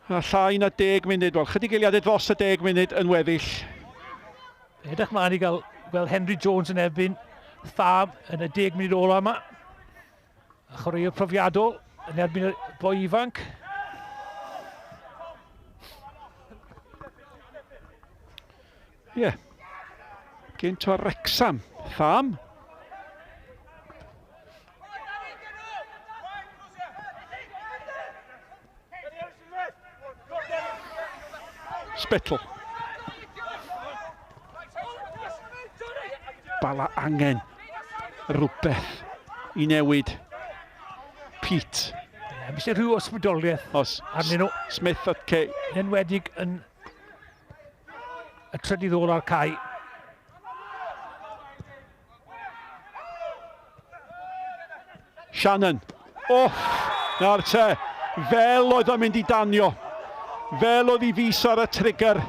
A llai na deg munud, wel, chydig eiliadau dros y deg munud yn weddill. Edrych mlaen i gael gweld Henry Jones yn erbyn Thab yn y deg munud ola yma. A chwaraewr profiadol yn erbyn y boi ifanc. Ie. Yeah. Gynt o'r Wrexham. Tham. Spittle. Bala angen rhywbeth i newid. Pete. Ie, yeah, eisiau rhyw ysbrydoliaeth Os, arnyn nhw. Smith at K. Yn enwedig yn y trydydd ôl ar cae. Shannon. Oh, na'r te. Fel oedd o'n mynd i danio. Fel oedd i fus ar y trigger.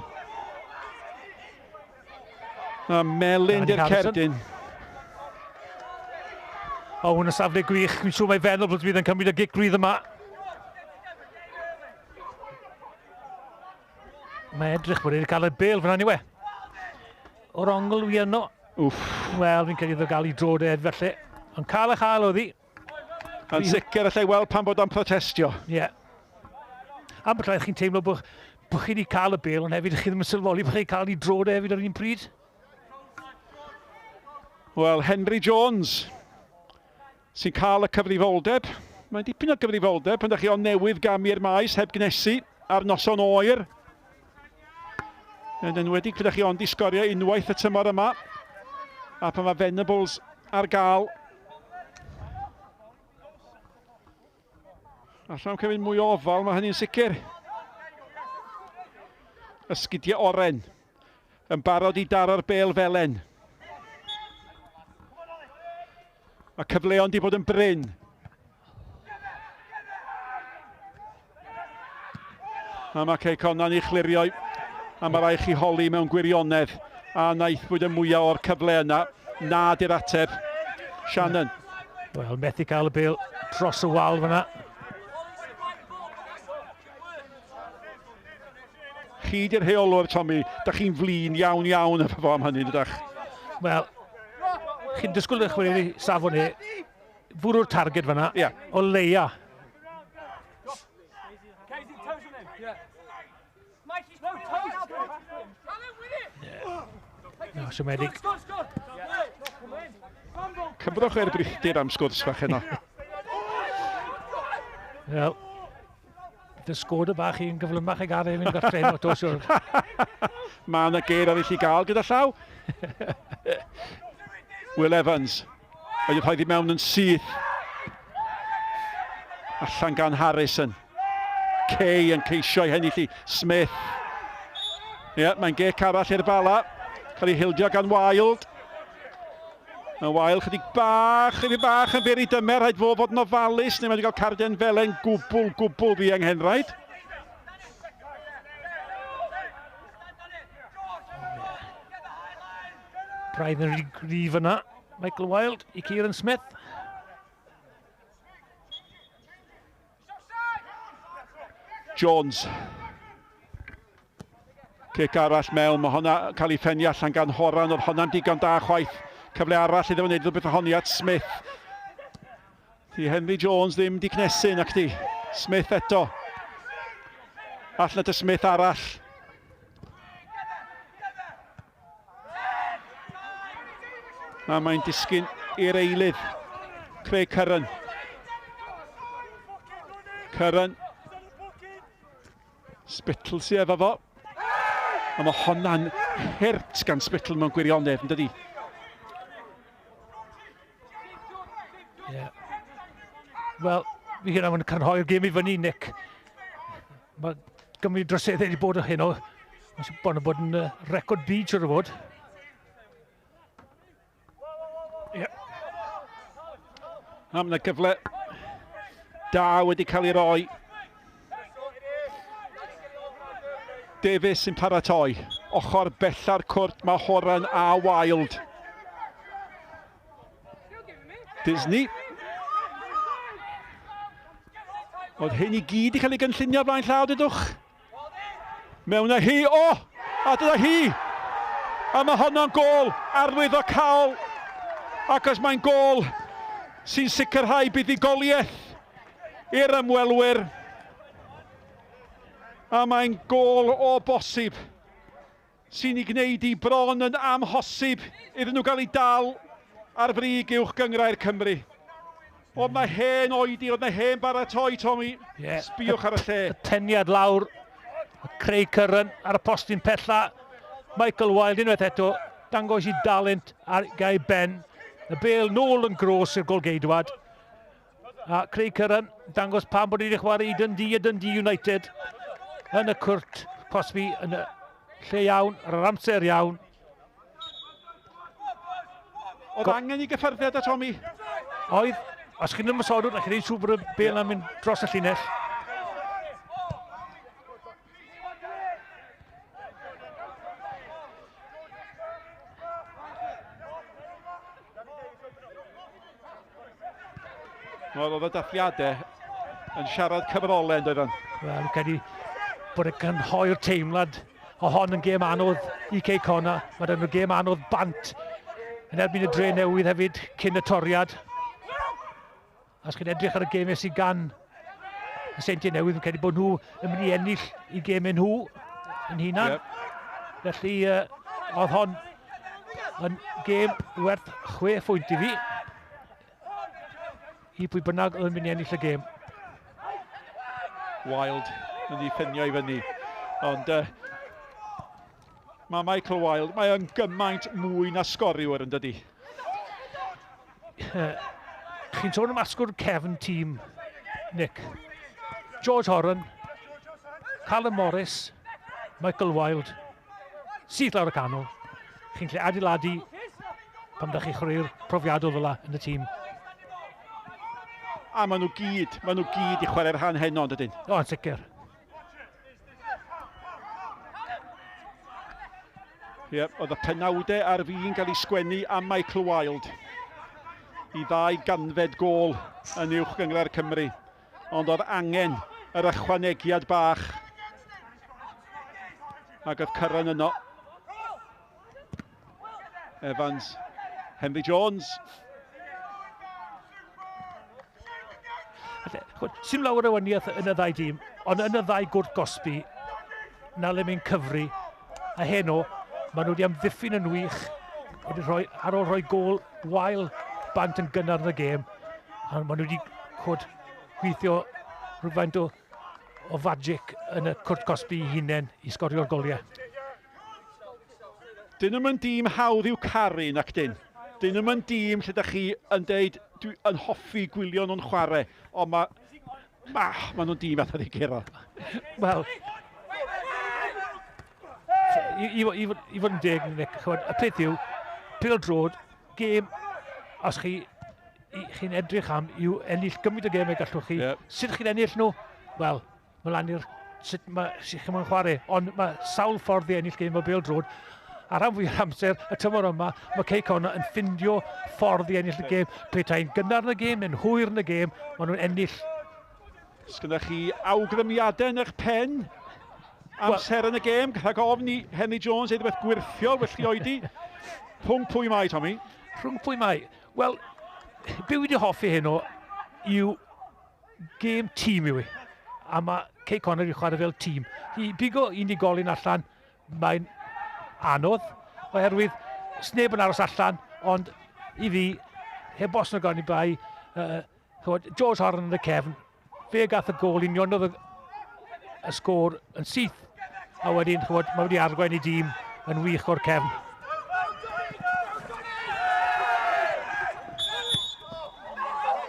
A melyn di'r cerdyn. O, hwn y safle gwych. Dwi'n siŵr mae feddwl bod fydd yn cymryd y gic rydd yma. Mae edrych bod wedi cael y bel fyna niwe. O'r ongl wi yno. Wff. Wel, fi'n credu iddo gael ei drod ed felly. Ond cael y chael oedd hi. Yn sicr allai weld pan bod o'n protestio. Ie. Yeah. Am bod chi'n teimlo bod, bod chi wedi cael y bel, ond hefyd chi ddim yn sylwoli bod chi'n cael ei drod e hefyd ar un pryd. Wel, Henry Jones sy'n cael y cyfrifoldeb. Mae'n dipyn o gyfrifoldeb pan ydych chi ond newydd gamu i'r maes heb gnesu ar noson oer. Yn enwedig pan ydych chi ond i sgorio unwaith y tymor yma. A pan mae Venables ar gael. Allan cymryd mwy o ofal, mae hynny'n sicr. Ysgidiau oren yn barod i daro'r bel felen. Mae cyfleon di bod yn brin. A mae Cei Conan i chlirio a mae rai chi holi mewn gwirionedd a wnaethpwyd y mwyaf o'r cyfle yna. Na di'r ateb. Shannon. Wel, methu cael y bel dros y wal fyna. Chi di'r rheolwr, Tommy. Da chi'n flin iawn iawn efo fo am hynny, dydach? Wel, chi'n disgwyl eich chwarae safon e, fwrw'r targed fyna, yeah. o leia. No, siomedig. Cymrwch e'r brithdir am sgwrs fach heno. Wel, Dy sgwd y bach i'n gyflymach ag ar ein gartre heno, to siwr. Mae yna geir arall i gael gyda llaw. Will Evans. Wedi rhoi i mewn yn syth. Allan gan Harrison. Kay yn ceisio i hennill i Smith. Ie, yeah, mae'n gec arall i'r Bala. Cael ei hildio gan Wilde. Mae Wael chydig bach, chydig bach yn fyr i dymer, rhaid fo fod yn ofalus, neu mae wedi cael carden felen gwbl, gwbl ddianghenraid. Braidd yn rhy gryf yna, Michael Wilde i Kieran Smith. Jones. Cic arall mewn, mae hwnna cael ei ffennu allan gan Horan, oedd hwnna'n digon da chwaith. Cyfle arall iddo wneud rhywbeth ohoni at Smith. Di Henry Jones ddim di cnesu nac di. Smith eto. Allan at y Smith arall. A mae'n disgyn i'r eilydd. Craig Curran. Curran. Spittle sydd efo fo. A mae honna'n hurt gan Spittle mewn gwirionedd, yn dydi? Yeah. Wel, fi hynna mae'n cynhoi'r gêm i fyny, Nick. Mae Gymru droseddau wedi bod o heno. Mae'n bod yn bod yn record byd, siwr o fod. Ie. A mae yna gyfle da wedi cael ei roi. Davies sy'n paratoi. Ochr bella'r cwrt mae Horan a Wild. Disney. Oedd hyn i gyd i cael ei gynllunio blaen llaw, dydwch? Mewn â hi, o! A dyna hi! A mae honno'n gôl arwyddocaol, ac os mae'n gôl sy'n sicrhau buddugoliaeth i'r ymwelwyr, a mae'n gôl o bosib sy'n ei gwneud i bron yn amhosib iddyn nhw gael eu dal ar frig uwch gynghrair Cymru. Oedd na hen oedi, oedd na hen baratoi, Tommy. Yeah. Sbïwch ar y lle. Y teniad lawr, Craig Curran ar y postyn pella. Michael Wilde unwaith eto, dangos i dalent ar gai ben. Y bel nôl yn gros i'r golgeidwad. A Craig Curran dangos pam bod wedi chwarae i Dundee a Dundee United yn y cwrt cosbi yn y lle iawn, ar yr amser iawn. Oedd angen i gyffyrddiad a Tommy? Oedd. Os chi'n ymwysodwr, chi'n ei siŵr bod y bel yn mynd dros y llinell. Wel, oedd y dathliadau yn siarad cyfrolau yn doedden. Wel, fi'n credu bod y cynhoi'r teimlad o hon yn gêm anodd i Cei Connah. Mae dyn nhw gêm anodd bant yn erbyn y dre newydd hefyd cyn y toriad. A os chi'n edrych ar y gemau sydd gan y Seintiau Newydd, fi'n credu bod nhw yn mynd i ennill i gemau nhw yn hunan. Yep. Felly, oedd hon yn gêm werth chwe phwynt i fi. I pwy bynnag oedd yn mynd i ennill y gêm. Wild yn ei ffenio i fyny. Ond mae Michael Wilde, mae o'n gymaint mwy na sgoriwr yn dydi. Chi'n sôn am asgwrn cefn tîm, Nick. George Horan, Callum Morris, Michael Wilde, syth lawr y canol. Chi'n lle adeiladu pam da chi chwarae'r profiadol fel yn y tîm. A maen nhw gyd, maen nhw gyd i chwarae'r rhan heno, yn dydyn? O, yn sicr. Ie, yep, oedd y penawdau ar fin gael ei sgwennu am Michael Wilde i ddau ganfed gôl yn uwch gynghrair Cymru. Ond oedd angen yr ychwanegiad bach. Ac oedd Curran yno. Evans, Henry Jones. Sim lawer o waniaeth yn y ddau dîm, ond yn y ddau gwrt gosbi, na le mae'n cyfri. A heno, maen nhw wedi amddiffyn yn wych, wedi rhoi, ar ôl rhoi gôl wael bant yn gynnar yn y gêm, a maen nhw wedi cod gweithio rhywfaint o, o fagic yn y cwrt cosbi i hunain i sgorio'r goliau. Dyn nhw'n dîm hawdd i'w caru, nac dyn. Dyn nhw'n dîm lle da chi yn deud, dwi yn hoffi gwylio nhw'n chwarae, ond mae ma, ma nhw'n dîm atho ni gero. Wel, i, i, i, i fod yn deg, Nick, chymod, y peth yw, pêl drod, gêm, os chi chi'n edrych am yw ennill gymaint o gemau gallwch chi. Yep. Sut chi'n ennill nhw? Wel, mae lan i'r sut mae sut chi'n moyn chwarae. Ond mae sawl ffordd i ennill gêm o bêl drod. A rhan fwyaf amser, y tymor yma, mae Cei Connah yn ffindio ffordd i ennill y gêm. Petai'n gynnar yn y gêm neu'n hwyr yn y gêm, maen nhw'n ennill. Sgynnoch chi awgrymiadau yn eich pen? Amser yn y gêm, rhag ofn i Henry Jones ei rhywbeth gwyrthiol, felly oedi. Rhwng pwy mae, Tommy? Rhwng pwy mae? Wel, be wedi hoffi heno yw gêm tîm yw i. A mae Cei Connah wedi chwarae fel tîm. I bigo unigolyn allan, mae'n anodd, oherwydd sneb yn aros allan, ond i fi, heb os na gan i bai, Chymod, George Horan yn y cefn, fe gath y gol, unionodd y, y sgôr yn syth, a wedyn, chymod, mae wedi arwain i dîm yn wych o'r cefn.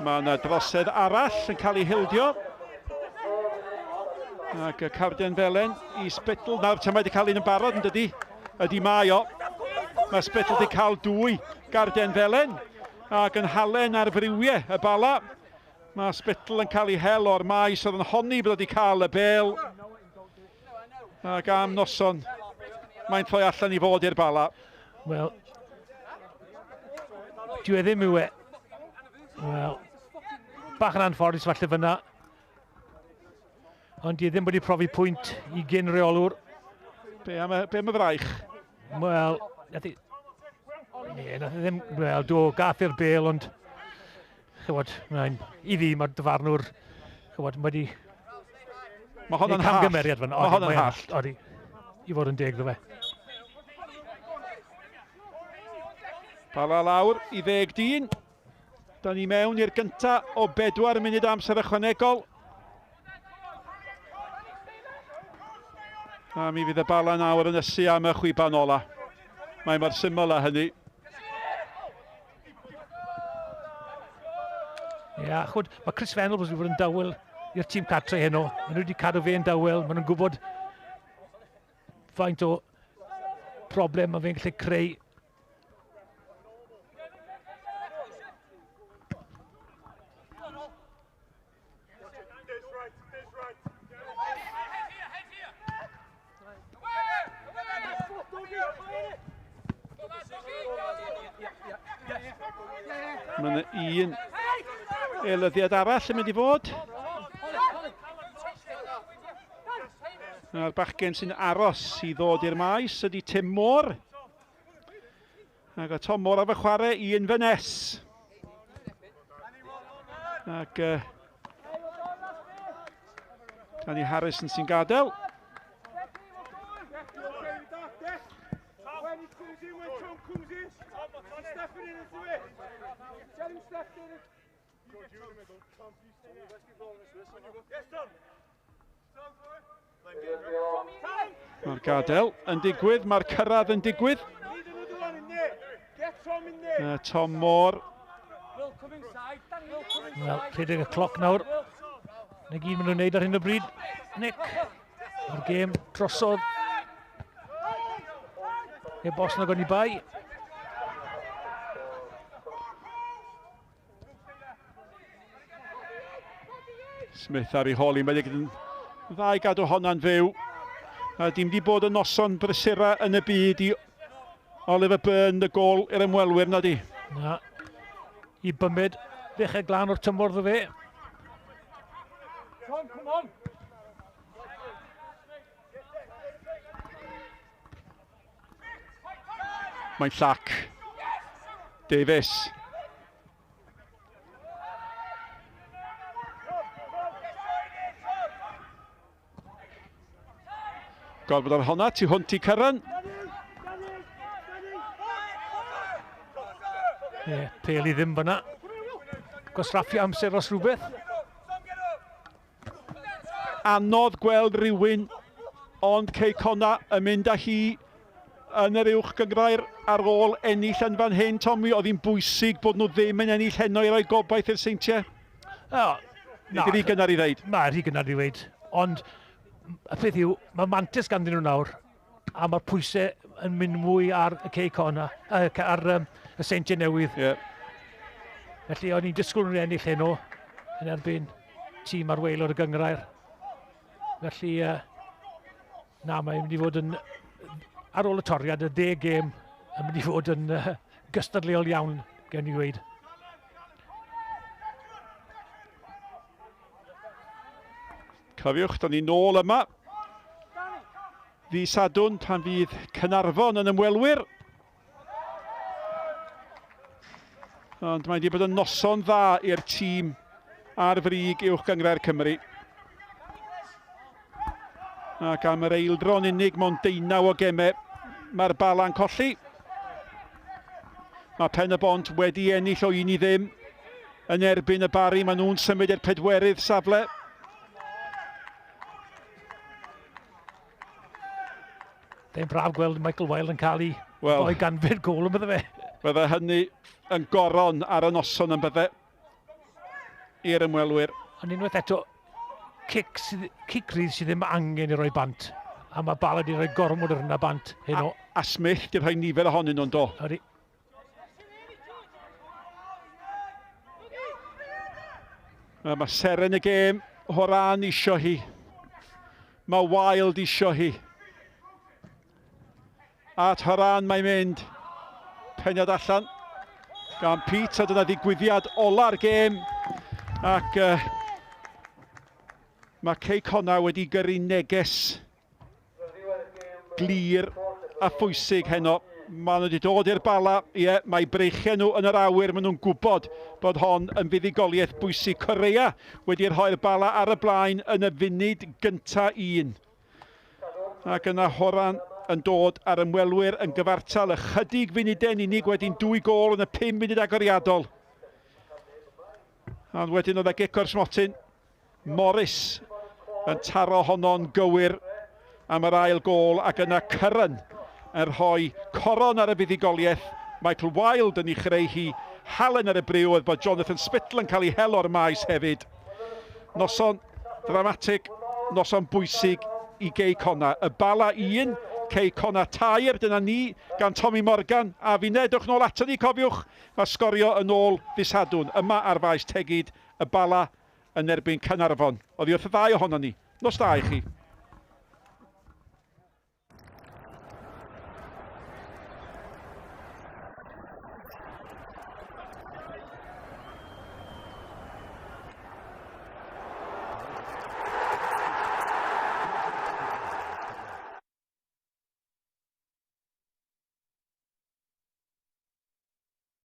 Mae yna drosedd arall yn cael ei hildio. Ac y carden felen i Spittle. Nawr, mae wedi cael un yn barod yn dydy? Ydy mae o. Mae Spittle wedi cael dwy garden felen. Ac yn halen ar friwiau y Bala. Mae Spittle yn cael ei hel o'r maes oedd yn honni bod wedi cael y bel. Ac am noson, mae'n troi allan i fod i'r Bala. Wel, dwi e ddim yw e. Wel, bach yn anffodus falle fyna. Ond di e ddim wedi profi pwynt i gyn reolwr. Be am y, be am y fraich? Wel, nath i... Ne, nath i ddim... Wel, do, gath i'r bel, ond... Chywod, mae'n... I fi, mae'r dyfarnwr... Chywod, mae wedi... Mae hon yn hallt. Camgymeriad fan. Mae hon yn hallt. Odi, i fod yn deg ddo fe. Bala lawr i ddeg dyn. Da ni mewn i'r gynta o bedwar munud amser ychwanegol. A mi fydd y Bala nawr yn ysu am y chwiban ola. Mae mor syml â hynny. Ie, yeah, chwyd, mae Chris Venables wedi bod yn dawel i'r tîm cartre heno. Maen nhw wedi cadw fe'n dawel, maen nhw'n gwybod faint o broblem mae fe'n gallu creu. Mae yna un eilyddiad arall yn mynd i fod. A'r bachgen sy'n aros i ddod i'r maes ydy Tim Moore. Ac o Tom Moore ar fy chwarae i Inverness. Ac Danny Harrison sy'n gadael. Mae'r gadael yn digwydd, mae'r cyrraedd yn digwydd. Tom Moore. Wel, rhedeg y cloc nawr. Na gyd maen nhw'n wneud ar hyn o bryd. Nick, mae'r gêm drosodd. Heb os nag o'n i bai. Smith ar ei holi, mae wedi dda i gadw honna'n fyw. A dim di bod yn noson brysura yn y byd i Oliver Byrne, y gol i'r ymwelwyr na di. Na, i bymed ddechrau glân o'r tymor ddo fe. Tom, come on! Mae'n llac. Davies. Gorfod ar honna, tu hwnt i Curran. Ie, yeah, pel i ddim fyna. Gwastraffu amser os rhywbeth. Anodd gweld rhywun ond Cei Connah yn mynd â hi yn yr uwch gynghrair ar ôl ennill yn fan hyn. Tommy, oedd hi'n bwysig bod nhw ddim yn ennill heno i roi gobaith i'r Seintiau? O, na. Nid rhy gynnar i ddeud. Mae rhy gynnar i ddeud. Ond y peth yw, mae mantis ganddyn nhw nawr, a mae'r pwysau yn mynd mwy ar y Cei Connah, ar y Seintiau Newydd. Yeah. Felly o'n i'n disgwyl nhw'n ennill heno yn erbyn tîm ar waelod y gynghrair. Felly, na, mae'n mynd i fod yn, ar ôl y toriad, y 10 gêm yn mynd i fod yn gystadleuol iawn, gen i ddweud. Cofiwch, da ni nôl yma. Ddi Sadwrn pan fydd Caernarfon yn ymwelwyr. Ond mae wedi bod yn noson dda i'r tîm ar frig uwch gynghrair Cymru. Ac am yr eildro'n unig mewn deunaw o gemau, mae'r Bala'n colli. Mae Pen y Bont wedi ennill o 1-0. yn erbyn y Barri. Maen nhw'n symud i'r pedwerydd safle. Fe'n braf gweld Michael Wilde yn cael ei well, ddoi ganfed gol yn bydde fe. Bydde hynny yn goron ar y noson yn bydde i'r ymwelwyr. Ond unwaith eto, cic, sydd, cic rydd sydd ddim angen i roi bant. A mae Bala wedi rhoi gormod o'r hynna bant heno. A Smith di rhoi nifer ohonyn nhw'n do. Ydy. Mae seren y gêm, Horan isio hi. Mae Wilde isio hi. At Horan mae'n mynd. Peniad allan gan Pete, a dyna ddigwyddiad ola'r gêm. Ac mae Cei Connah wedi gyrru neges glir a phwysig heno. Maen nhw wedi dod i'r Bala, ie, mae breichiau nhw yn yr awyr, maen nhw'n gwybod bod hon yn fuddugoliaeth bwysig. Correa wedi rhoi'r Bala ar y blaen yn y funud gynta un. Ac yna Horan yn dod ar ymwelwyr yn gyfartal ychydig funudau'n unig wedyn 2 gôl yn y 5 munud agoriadol. Ond wedyn oedd e gic o'r smotyn. Morris yn taro honno'n gywir am yr ail gôl ac yna Curran yn rhoi coron ar y fuddugoliaeth. Michael Wilde yn ei chreu hi. Halen ar y briw oedd bod Jonathan Spittle yn cael ei hel o'r maes hefyd. Noson ddramatig, noson bwysig i Gei Connah. Y Bala 1, Cei Connah 3, dyna ni gan Tommy Morgan a finne. Dewch nôl ato ni, cofiwch, mae Sgorio yn ôl ddydd Sadwrn yma ar faes Tegid, y Bala yn erbyn Caernarfon. Oddi wrth y ddau ohonon ni. Nos da i chi.